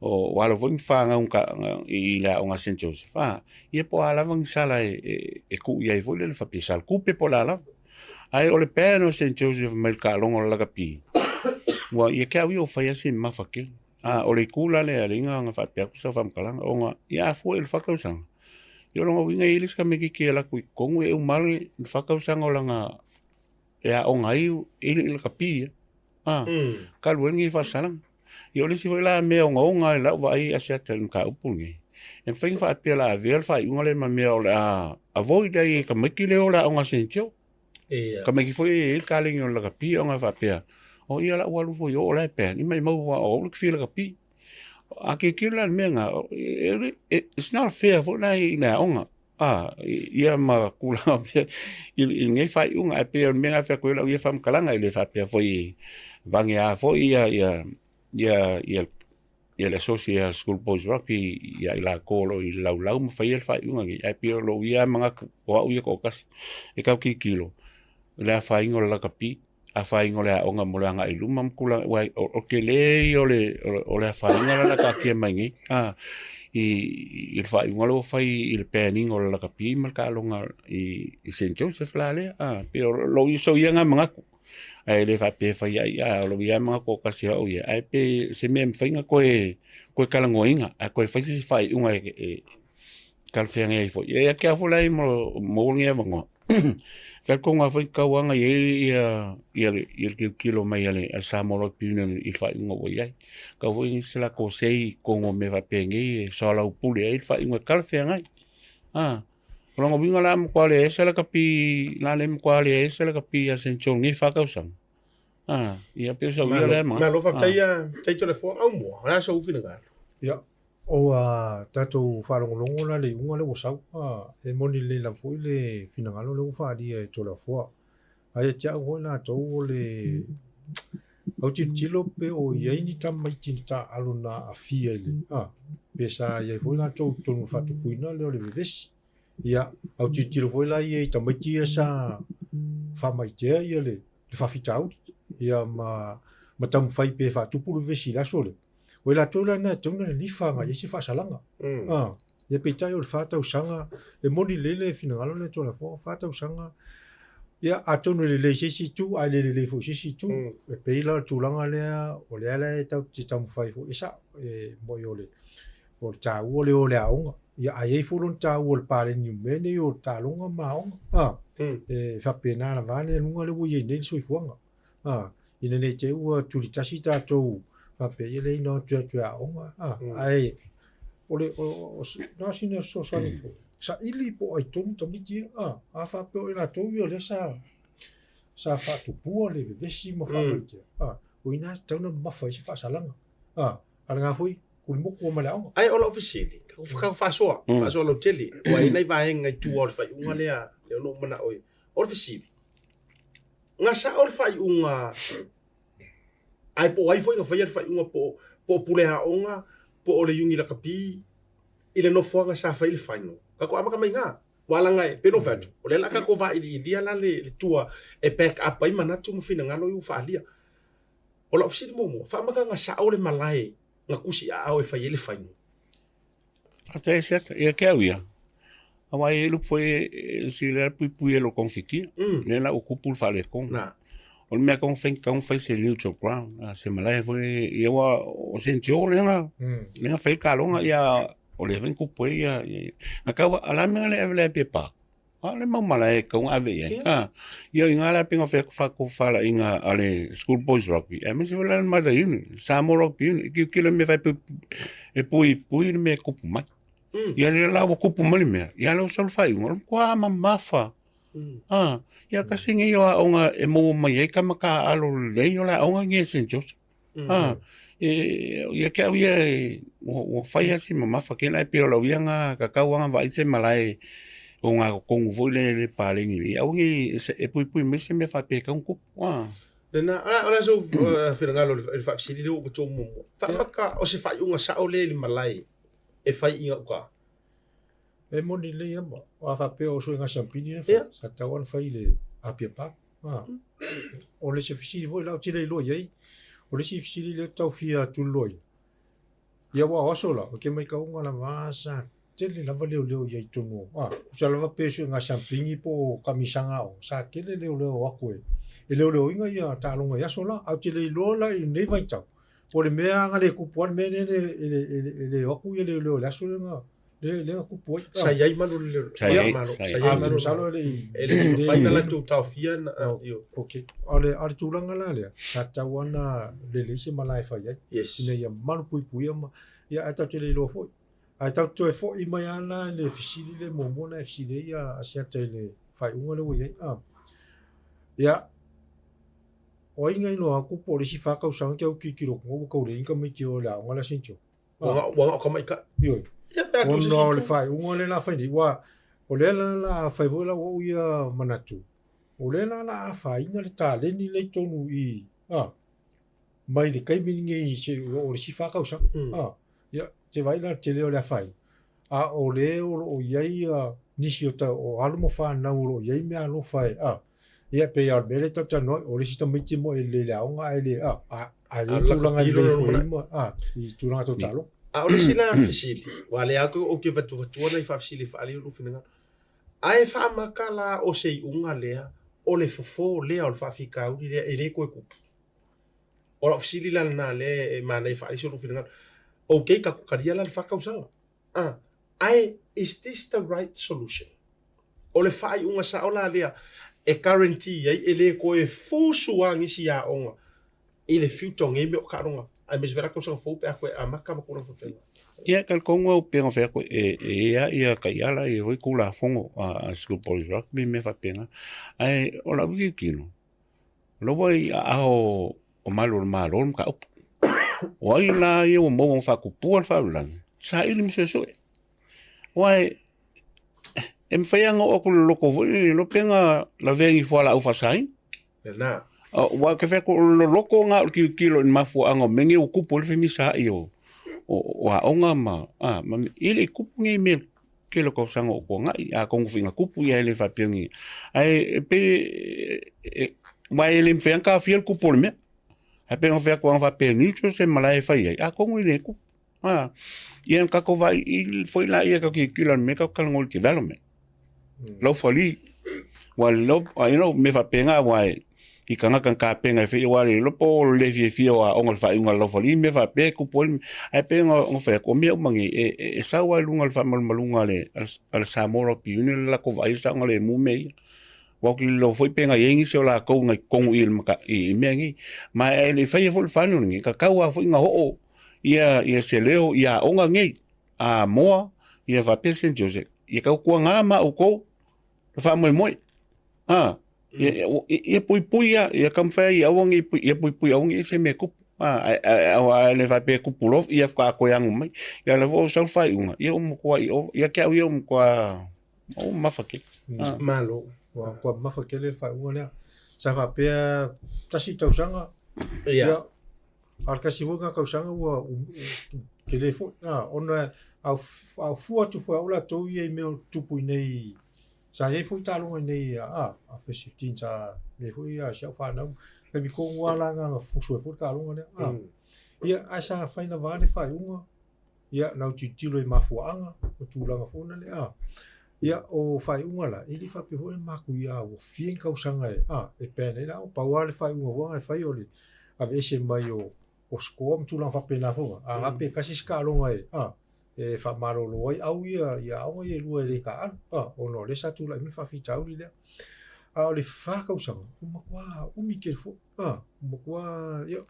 o alo foi ma fanau i le aoga a Saint Joseph, ia po o a lava ni sala e tuu i ai foi lele faapea sala tupe po o le a lava. Ae o le ban o Saint Joseph mai le taaloga o le lakapi, ua ia te au ia ua fai lava si mamafa tele. O le itu la lea e ala ai ona faapea atu sau faamatalaga, ona ia a fua i le fa tausaga, ia o lona uiga e i ai le isi tamaititi e alu atu i totonu e uma lava le fa tausaga o lana e aoga ai e le i lakapi ia. Talu ai lenei faasalaga. Ia o le isi foi la mea ogaoga i lau vaai Asiata i le mataupu lenei, e mafai ona faapea o le a avea le faaiuga lea ma mea o le a avoid ai e tamaiti lea o le aoga a Saint Joe. Tamaiti foi e i ai le kalegi o le lakapi ona e faapea, o ia la ua alu foi i o o la e ban, ia maumau aua o au ou te fia lakapi. A tilotilo la i le mea lena, it's not fair foi la i le aoga. Ia ma tulaga o mea i lenei faaiuga. Ae pei o le mea lena e fai atu ai lau ia faamatalaga, e le faapea foi vagea foi le asosi a School Boys Rugby ia i latou o lo o i le laulau ma faia le faaiuga lenei. Ae pei o lou ia manatu o au ia toatasi, e tau tilotilo i le afaina o le lakapi afaina o le aoga mo le agai i luma ma tulaga, aua o le tele ia o le afaina la e taatia mai nei i le faaiuga lea ua fai i le ban ina o le lakapi ma le taaloga i Saint Joseph la lea. E pei o lou sou ia lena manatu, ae le faapea e fai ai, a o lou ia manatu toatasi o au ia, ae pei o se mea e mafai ona toe talanoaina ae toe fai se isi faaiuga e talafeagai ai foi. Ia te au foi la ia ua maua lenei avanoa, talitonu lava foi e tatau lava ona i ai le tilotilo mai a le Samoa Rugby Union i le faaiuga ua i ai. E tatau foi ona i ai se latou say i totonu o mea faapenei e soalaupule ai le faaiuga e talafeagai. O lona uiga la e matua leai se lakapi, la le matua leai se lakapi a Saint John i lenei 4 tausaga. Ia pei o sau ia lea manatu. Malo faafetai faafetai Toleafoa. Aumua, o le a sou finagalo? Ia, Ua tatou faalogologo la i le iuga lea ua sau, e moni lelei lava foi le finagalo lea ua faaalia e Toleafoa. Ae ia te au foi latou o le autilotilo pe o i ai ni tamaiti na taaalo na aafia i le, pe sa i ai foi latou i totonu o le faatupuina lea o le vevesi. Ia, autilotilo foi la ia i tamaiti ia sa faamaitea ia le faafitauli, ia ma taumafai pe faatupu le vevesi i le aso lea. O i latou la na e tatau ona lilifa agai i ai se faasalaga. Ia peitai o le 4 tausaga, e moni lelei le finagalo lea Toleafoa, 4 tausaga, ia atonu e lelei i se isi itu ae le lelei foi i se isi itu. E pei la o le tulaga lea, o lea la e tatou te taumafai foi, e sao, e moni o le taua lea o le aoga. Ia ae i ai foi lona taua o le paleni o mea nei o taaloga ma aoga. E faapena lava le luga lea ua i ai nei le soifuaga. A, ina ne i te i ua tulitasi tatou faapea, ia leai na o atu e aoga. A, ae o le, o, o, na o sina fesoasoani foi, saili po o ai tonu tamaiti ia. A, a faapea o i latou ia o lea sa, sa faatupua le vevesi ma faamaitea. A, o i ina e tatau ona mamafa ai se faasalaga. A, a lena foi, kulimoku ma le aoga. Ae o lau fesili, kau faasoa, faasoa lautele, ua i ai nai vaega i tua o le faaiuga lea, lea na ou manao ai. O le fesili, Na sao le faaiuga ae po o ai foi na faia le faaiuga po o pule aoga po o le iuni lakapi i le nofoaga sa fai le final. Tatou amata mai i ina. Aua leaga e pei ona ou fai atu, o lea o le a tatou vailiilia la le tua e back up ai manatu ma finagalo ia ua faaalia. O lau fesili muamua, faamata na sao le malae na tusi aao e fai ai le final? Faafetai e Seta. Ia ke au ia. Aua e lupu foi e si lea puipui e lo konfikia. Lea la ua kupu le faaletonu. O le mea kau fai kau fai se neutral ground. Se malae foi ia ua o se ntio lea na lea na fai kaloga ia o lea foi kupu ai ia na kau ala mea le ave le pe pa. A o le mau malae e tatau ona ave i ai. A, ia o i ina la pei ona fai atu faatofalaiga a le School Boys Rugby, aemaise foi la le Mother Unit, Samoa Rugby Unit, e tilotilo i mea fai e puipui le mea e tupu mai. Ia lea la ua tupu mai le mea, ia lea ua sau le faaiuga, o le matua mamafa. A, ia tasi lenei o aoga e maua mai ai tama taaalo lelei o le aoga lenei a Saint Joseph. A, e, ia te au ia e, ua fai lava si mamafa kēlā e pei o lau ia na tatau lava ona vaai se malae o ngā totonu foi lea i le paleni nei, aua nei e puipui mai se mea faapea e tatau ona tupu. A. Lena, o le a sou finagalo i le faafesili lea ua ou avatua muamua. Faamata o se faaiuga sao lea i le malae e fai i gauta? E moni lelei lava. A faapea o suiga siampini lea e fai, sa tatau lava ona fai i le Apia Park. O le isi fesili foi la ou te le iloa i ai, o le isi fesili lea tau fia tuliloaina, ia aua o aso la, ou te maitauga lava sa tele lava leoleo i ai i totonu o, a, tusa lava pe suiga siampini po o kamisaga aoga, sa tele leoleo o atu e leoleoina ia taaloga i aso la. Ae ou te le iloa la i lenei vaitau, po o le mea a na le tupu lava le mea lea e le o atu ia leoleo i le aso lea na. Lea lea na tupu ai. Sa i ai malu le Sa i ai, Malo. sa i Sa i ai. ai malu. Masalo e le i E le i mafai ona latou taofia na ioe. Okei. O le, o le tulaga la lea, sa tatau lava ona lelei se malae e fai ai. Yes. Ina ia malupuipuia ma, ia ae tatou te le iloa foi. Ae tatou te toe foi mai lava la i le fesili lea muamua na e fesili ai a Asiata i le faaiuga lea ua i ai. A. Ia, o ai na iloa atu po o le isi fa tausaga te au tilotilo atu ua tau leai ni tamaiti e o i le aoga lea a Saint John. Ua ua na o tamaitai. Ioe. Ia pe a tu se Ona o le isi faaiuga lea la fai nei, aua o lea la la fai foi lau au ia manatu, o lea la la afaina le taleni lea i totonu i i, a, mai le taimi lenei seia oo i le isi fa tausaga. A, ia, te vaai la i le tele o le afaina, a o lea o lo o i ai nisi o ta, o alo ma fanau o lo o i ai meaalofa e, a, ia pei lava o le mea lea e talatalanoa ai, o le isi tamaiti moe e lelei i le aoga ae le, a, a i ai tulaga e lelei foi ai ma, a, i tulaga tau taaloga. A o le isi la fesili, aua o lea lava ou te vatuvatua nai faafesili e faaali ai lou finagalo, ae faamata la o se iuga lea o le fofo lea o le faafitauli lea e le toe tupu? O lau fesili la lena lea e manaia e faaali se lou finagalo. Okay, tatou talia la le fa tausaga. Ah, ae is this the right solution? O le faaiuga sao la lea e guarantee ai e le toe fusu lava nisi aoga i le future o nei mea o taaloga aemaise foi la tausaga fou pe a toe amata ma tulaga faapena. Ia, e talitonu au pei ona fai atu e i ai ia taiala ia foi Tulafono a School Board of Rugby ma mea faapena. Ae o lau tilotilo, O la ua i aao o malu o le Malo le mataupu. O ai la ia ua maua ma faatupua le faalavelave, saili ma suesue. Aua e, e mafai lava ona oo atu i le loloto foi lele, iloa pe na lavea i ni fualaau faasaina. Lena. Aua ou te fai atu, o le loloto lena o le tilotilo i le mafuaaga o mea nei ua tupu ai le femisaai o, o, o aoga ma, a, ma e le i tupu nei mea tele o tausaga o tuanai, atonu foi na tupu ia e le faapea ni, ae e pei e, aua e le mafai lava ona taofia le tupu o le mea. Ae pei ona fai atu ana faapea e neutral se malae e fai ai, atonu e le tupu. A, ia na tatou vaai foi laia tatou tilotilo i le mea tatou talanoa i le development. Laufali, ua le you know, mea faapena aua e i tagata na tapena e fai aua le iloa po o le le fiafia o aoga i le faaiuga a le laufali mea faapea e tupu ai ae pei ona fai atu o mea uma nei e sau lava i luga o le faamalumaluga a le a le Samoa Rugby Union le latou vaai o saogalemu mea ia. Aua ou te iloa foi pe na i ai nisi o latou na i totonu i i mea nei. Ma e le i faia foi le final lenei, tatau lava foi ona oo ia ia se leo i aoga nei a Moa ia faapea Saint Joseph ia tautuana ma outou le faamoemoe. A, ia, ia puipui ia, ia taumafai ai aua ne i, ia puipui aua ne i se mea e tupu. A, ae le faapea e tupu loa, ia faatoa toe ano mai. Ia o lea foi ua sau le faaiuga, ia ua matuai ova, ia te au ia ua matua, ua mamafa tele. Malo. Ua matua mamafa tele le faaiuga lea. Sa faapea tasi tausaga, ia, A o le tasi foi lena tausaga ua tele foi, a, ona a ou fua atu foi au latou ia i mea o tutupu i inei, sa i ai foi taaloga i inei a, a First 15 sa i ai foi si au fanau, taimi tonu lava la na fusu ai foi le taaloga lea, a. Ia, ae sa fai lava le faaiuga, ia, na ou tilotilo i mafuaaga ma tulaga foi na lea, a. Ia, o faaiuga la, e le faapea foi na matuia ua fia ni tausaga e, a, e ban ai la, pau lava le faaiuga foi na e fai o le aveese mai o, o score ma tulaga faapena foi na. A pe tasi se taaloga e, a, e faamalolo ai au ia, ia aoga ia e lua e le taaalo, a, ona o lea sa tulai mai le faafitauli lea. A o le fa tausaga, ua matua umi tele foi, a, ua matua, ia,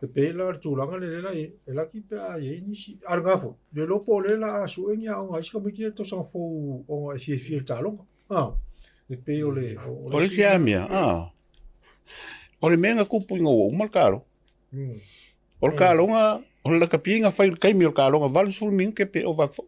E pei la o le tulaga lea la e laki pe a i ai nisi. A o lena foi, le iloa po o lea la a sue ni aoga a isi tamaiti ia i le tausaga fou ona e fiafia i le taaloga. A, e pei o le... O le isi lava mea, a, o le mea na tupu ina ua uma le taaloga. O le taaloga, o le lakapi na fai i le taimi o le taaloga, 80 minute pe ova atu foi.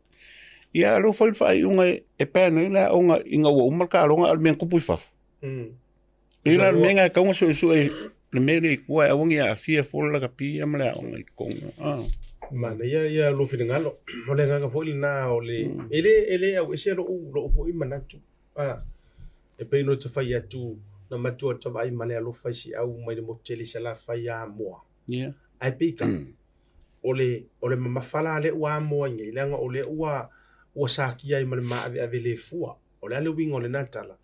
Ia, o lea ua fai le faaiuga e ban ai le aoga ina ua uma le taaloga, a o le mea na tupu i fafo. Pei la o le mea lena e tatau ona suesue le mea lea i tua e aua ne i aafia fua le lakapi ia ma le aoga i totonu. Ah. Manaia ia lou finagalo. O le agaga foi lena o le e le e le auese lou lou foi manatu. Ah. E pei ona ta fai atu na matua ta vaai ma le alofa i si au mai le motu tele i Salafai ia Amoa. Yeah. Ae peitai o le o le mamafa la lea ua amoa ai nei leaga o lea ua ua sakia ai ma le maaveave le fua. O le a le uiga o lena tala?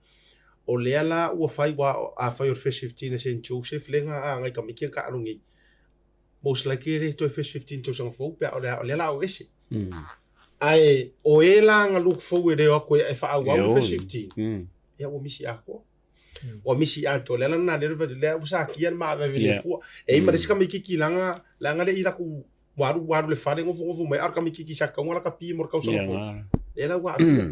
O lea la ua fai, aua afai o le First 15 a Saint Joseph lea na agai tamaiti ia na taalo nei, most likely e le toe First 15 tausaga fou pe a o lea o lea la o ese. Ae o e la nga look forward e o atu e faaauau le first 15. Ia ua misi atoa. Ua misi atoa. Le ala lena lea le lea ua sakia le maaveve le fua. E i ma le isi tamaititi langa langa le i laku ua alu ua alu le fale nofo nofo mai a o le tamaititi sa tatau ona laka pi mo le tausaga fou. Lea la ua aafia.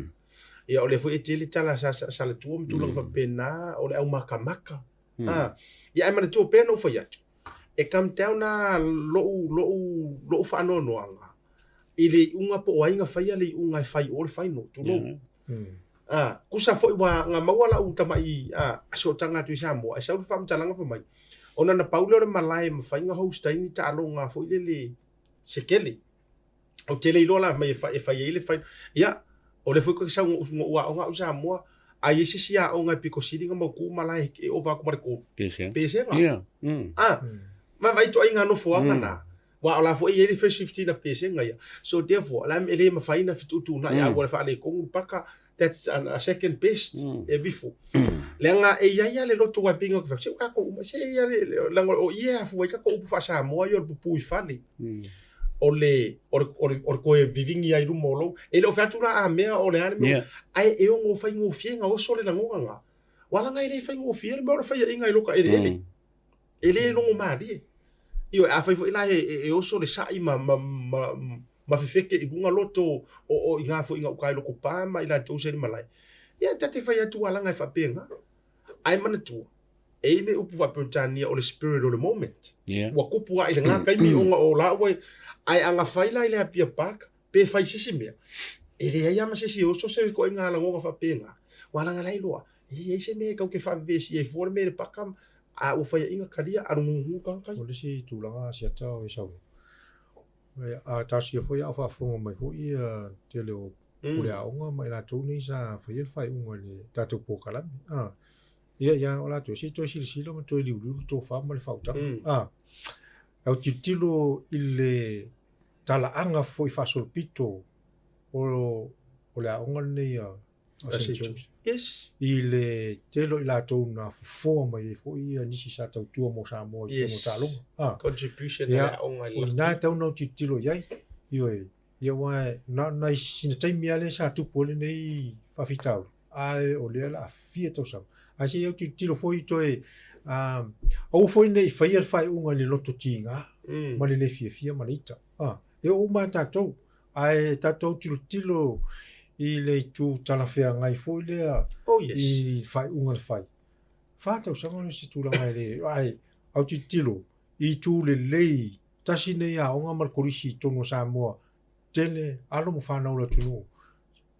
Ia o lea foi e tele tala sa sa le tua ma tulaga faapena o le au makamaka. Ah, ia ae manatua pea na ou fai atu. E come down lava lou lou lou faanoanoaga i le iuga po o ai na faia le iuga e fai o le final, tulou. Ah, tusa foi ua na maua lau tamai ah, sootaga atu i Samoa, e sau le faamatalaga fai mai, ona na pau lea o le malae e mafai ona host ai ni taaloga foi lele se tele. Ou te le iloa la mai e fai, e fai ai le final. Ia, o lea foi sau na ou aoga au i Samoa, a i ai se isi aoga e pito sili ona mautu malae e ova atu ma le 3. Pesega. Pesega. Ia. Mm. Ah, vaavaai ituaiga nofoaga na. Aua o la foi e i ai le first 15 a Pesega ia. So therefore, la e le mafai ona fetuutuunai a ua faaletonu le paka, that's a second best e before. Leaga e i ai lava le loto aua e pei ona ou fai atu, se o tatou uma, se e i ai lava le, leaga o i e afua ai tatou upu faa-Samoa ia o le pupu i fale. O le, o le, o le, o le toe vivigi ai i luma o lou. E le o fai atu la a mea o le a le mea, ae e ono faigofie ona oso le lagona lena. Aua leaga e le faigofie le mea o le faiaina i lota eleele. E le logo malie. Ioe, afai foi la e, e oso le sa'i ma, ma, ma, ma fefeke i luga loto o, o i ngā foi i gauta i loko pā ma i latou sa i le malae, ia ta te fai atu alaga e faapena. Ae manatua, e i le upu faa-Peretania o le spirit o le moment. Yeah. Ua tupu lava i lena taimi ona o la ua, ae a na fai la i le Apia Park, pe fai se isi mea, e leai lava ma se isi e oso se ituaiga lagona faapena. Ua laga la iloa, e i ai se mea e tau te faavevesi ai fua le mea i le paka, a ua faiaina kalia, alu gugu tagata ia. O le isi tulaga siata o Esau, a talosia foi a o faafofoga mai foi ia tele o pule aoga ma i latou nei sa faia le faaiuga i le tatou polokalame. Ia, ia o latou, se i toe silasila ma toe liuliu le tofa ma le faautaga. Au tilotilo i le talaaga foi faasolopito o, o le aoga lenei a, a St. John's. Yes. I le tele o i latou na fofoa mai ai foi ia nisi sa tautua mo Samoa i totonu o Yes. taaloga. Ah. Contribution a Ia, le aoga i le o ina e tatau ona ou tilotilo i ai. Ioe, ia aua na o nai sina taimi lava lea sa tupu ai lenei faafitauli, ae o lea o le a fia tausaga. Ae se i au tilotilo foi toe, ah, aua foi ne i faia le faaiuga i le loto tiga ma le le fiafia ma le ita. Ah, e oo uma lava tatou, ae tatou tilotilo i le itu talafeagai foi lea Oh, yes. i le faaiuga na fai. 4 tausaga o se tulaga e le, ae au tilotilo i itu lelei, tasi nei aoga ma le kolisi i totonu o Samoa, tele alo ma fanau o le atunuu,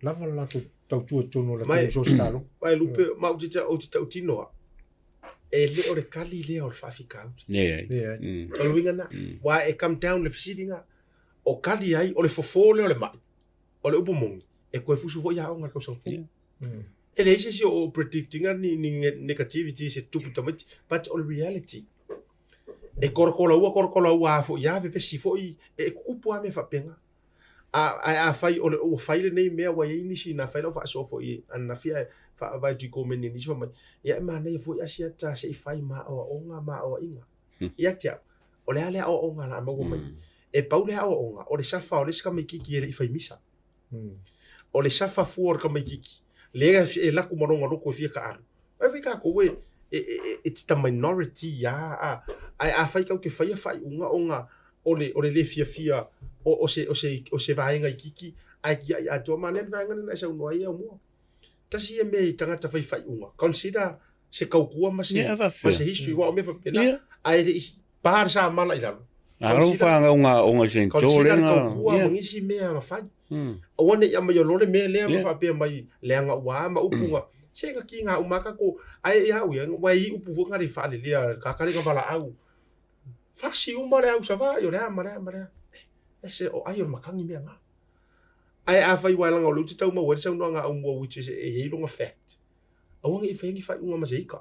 lava le latou tautua i totonu o le Mai- atunuu so o se taaloga. Mai lupe, ma ou te, ou te tautino au, e le o le kali lea o le faafitauli. Leai. Leai. O le uiga lena, aua e come down le fesili lena, o kali ai, o le fofo lea o le mai, o le upu moni, e toe fusu foi aoga i le tausaga fou. E leai se isi o predict ina ni, ni negativity se tupu tamaiti, but o le reality. E kolokoloua, kolokoloua a foi a vevesi foi, e tutupu lava mea faapena. A, ae afai o le, ua fai lenei mea ua i ai nisi na fai lau faasoa foi ananafi ae faavae atu i komeni a nisi fai mai, ia e manaia foi Asiata se i fai ma aoaoga ma aoaiga. Ia te au, o le a le aoaoga o le a maua mai? E pau le aoaoga, o le safa o le isi tamaititi e le i fai misa. O le safa fua o le tamaititi, lea e alu atu ma lona loto e fia taaalo. Ae fai tatou e, e, e, it's the minority a, a, ae afai tatou te faia faaiuga ona o le, o le le fiafia o, o se, o se, o se vaega itiiti, ae tiai atoa. Manaia le vaega lea na e saunoa ai Aumua. Tasi ia mea i tagata fai faaiuga, consider se tautua ma se, Ia, ma faafefea. se history, aua o mea faapena, Ia. ae le i pa le samala i lalo. A lou whaangau o ngai St. Consider le Joe tautua ma nisi mea na fai. Aua ne i aumai loa le mea lea ma faapea mai leaga ua a ma upu na se na kiga uma lava tatou ae ia au ia aua e i ai upu foi na le faalelea tagata lea na valaau fasi uma le au Savaii o le a ma le a ma le a e se o ai o le matagi mea na. Ae afai aua leaga o lea ou te tau maua ai le saunoaga a Aumua which is e i ai lona fact aua ne i faia ni faaiuga ma se ika.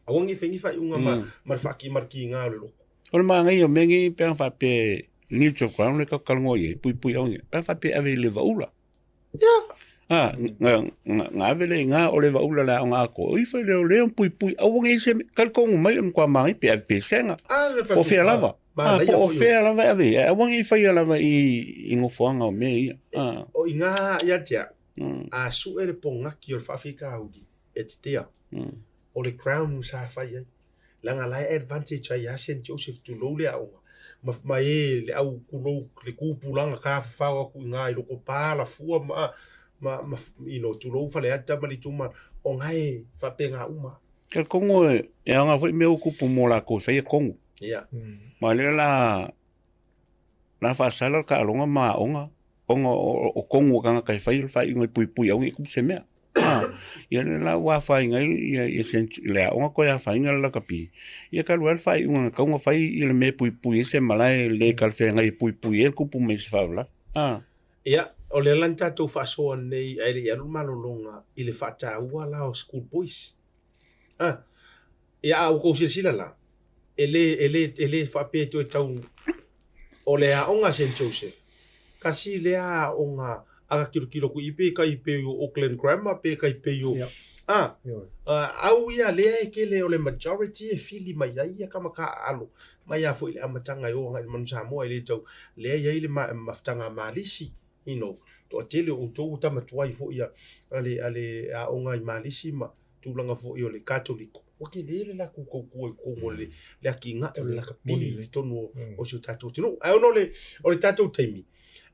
Aua ne i faia ni faaiuga ma ma le faaki ma le kiga o le loto. O le manaia o mea nei pe ana faapea neutral ground le tatou talanoa i ai, puipui au pe ana faapea e ave i le vaula. Yeah. Ah, na, na, na ave le iga o le vaula le aoga atoa. O ifo i leo leo puipui, aua ne i se, talitonu mai o le matua manaia pe ave pesega. Ah, le Po o fea lava. Manaia po o fea lava e ave i ai, ae aua ne i faia lava i i nofoaga o mea ia. O i ina ia te au, a sue le pogaki o le faafitauli e tetea, o le ground sa fai ai. Leaga la e advantage ai ia Saint Joseph tulou le aoga, ma, ma e le au kulou le tupulaga tafafao atu i ina i loko pa Alafua ma, ma, ma, you know, tulou Faleata ma le itumalo, o na e faapena uma. Talitonu e aoga foi mea ua tupu mo latou e faia tonu. Ia. Ma lea la la faasala le taaloga ma aoga ona o tonu o tagata e fai le faaiuga e puipui aua ne i tupu se mea. Ia lea la ua afaina ai ia le aoga toe afaina le lakapi, ia talu ai le faaiuga na tatau ona fai le mea e puipui ai se malae le talafeagai e puipui ai le tupu mai o se faalavelave. Ia, o lea la na tatou faasoa nei ae le i alu le malologa i le faataua la o school boys. A, ia a ua tou silasila la, e le, e le, e le faapea e toe tau, o le aoga a Saint Joseph, tasi lea aoga a ta tilotilo atu i i pe tai pei o Auckland Grammar pe tai pei o, a, au ia lea e tele o le majority e fili mai ai ia tama taaalo mai lava foi i le amataga e oo agai i le Manu Samoa e le tau, lea e i ai le mafutaga a Malisi, you know, toatele o outou ua tama tuai foi a le, a le aoga i Malisi ma tulaga foi o le Katoliko, ua tele le latou tautua i totonu o le, le atinae o le lakapi i totonu o si o tatou atunuu. Ae ona o le, o le tatou taimi,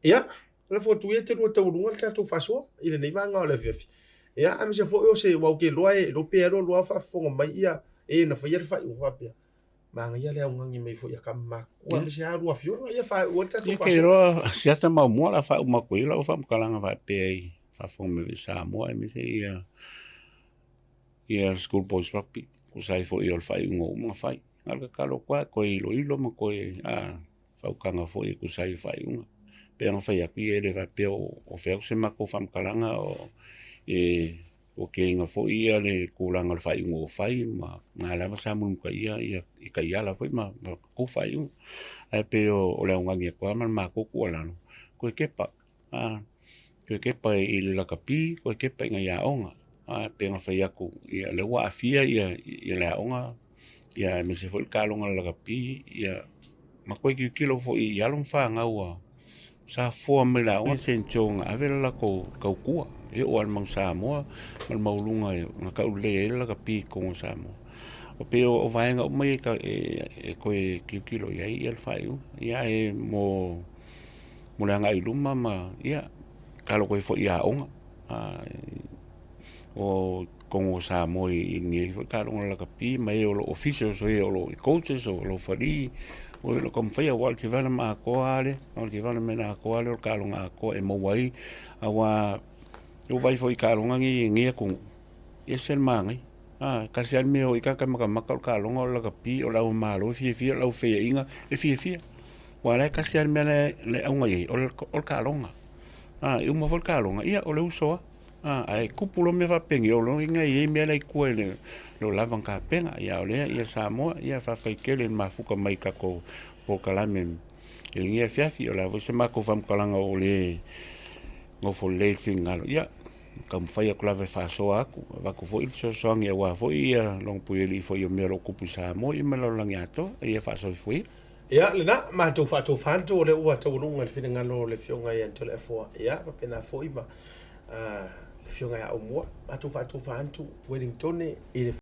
ia, lafo atu ia te lua taualuga le tatou faasoa i lenei vaega o le afiafi. Ia, aemaise foi o se, aua ou te iloa e iloa pe alu alu lava o faafofoga mai ia e na faia le faaiuga faapea. Manaia le augani mai foi a tama matutua, aemaise lava lua afioga, ia faaiu ai le tatou faasoa. Ia, ou te iloa si ata maumua o le a faauma atu ai lau faamatalaga faapea i faafofoga mai foi Samoa aemaise ia ia School Boys Rugby tusa ai foi o le faaiuga ua uma ona fai. Na o le tatalo atu lava toe iloilo ma toe faautaga foi e tusa ai o faaiuga. Pei ona fai atu, ia e le faapea o fea se matou faamatalaga e okeiga foi ia le tulaga o le faaiuga ua fai ma na lava sa mulimulitaia ia taiala foi ma tou faaiuga. Ae pei o le augani atu lava ma le matou tuualalo, toe tepa, toe tepa i le lakapi, toe tepa i nai aoga. Ae pei ona fai atu, ia lea ua aafia le aoga aemaise foi le taaloga o le lakapi, ia ma toe tilotilo foi i alo ma fanau a sa foa mai le aoga Saint John na ave le latou tautua e oo lava i le Manu Samoa ma le maualuga na taulelei ai le lakapi i totonu o Samoa. E pei o vaega uma ia e toe tilotilo i ai le faaiuga. Ia ae mo le agai i luma ma ia tatalo atu ai foi i aoga o totonu o Samoa i lenei foi taaloga lakapi ma e o lo o officials o e o lo o coaches o laufali o e o lo o taumafai aua o le development atoa lava lea, o le development atoa lava lea o le taaloga atoa e maua ai aua ua vaai foi i taaloga nei i lenei atunuu, e ese le manaia. A, tasi lava le mea e oo i ai tagata matamata o le taaloga o le lakapi o le au malo e fiafia, o le au faiaina e fiafia. Aua o la e tasi lava le mea la e auga i ai o le taaloga. A, e uma foi le taaloga, ia o le uso lava. A, ae tupu loa mea faapenei, o lona uiga e i ai mea la i tua e le o lava ona tapena. A o lea, ia Samoa, ia faafetai tele i le mafuta mai i tatou polokalame i lenei afiafi. O le a foi se matou faamatalaga o le nofo lelei i le finagalo, ia taumafai atu lava e faasoa atu, avatu foi le fesoasoani aua foi ia Lagapuialii foi o mea o lo o tupu i Samoa ia ma le lalolagi atoa. Ia faasoifua ia. Ia, lena, matou faatofa atu o lea ua taualuga i le finagalo o le Afioga ia Toleafoa, ia, faapena foi ma le Afioga ia Aumua. Matou faatofa atu Wellingtone i le.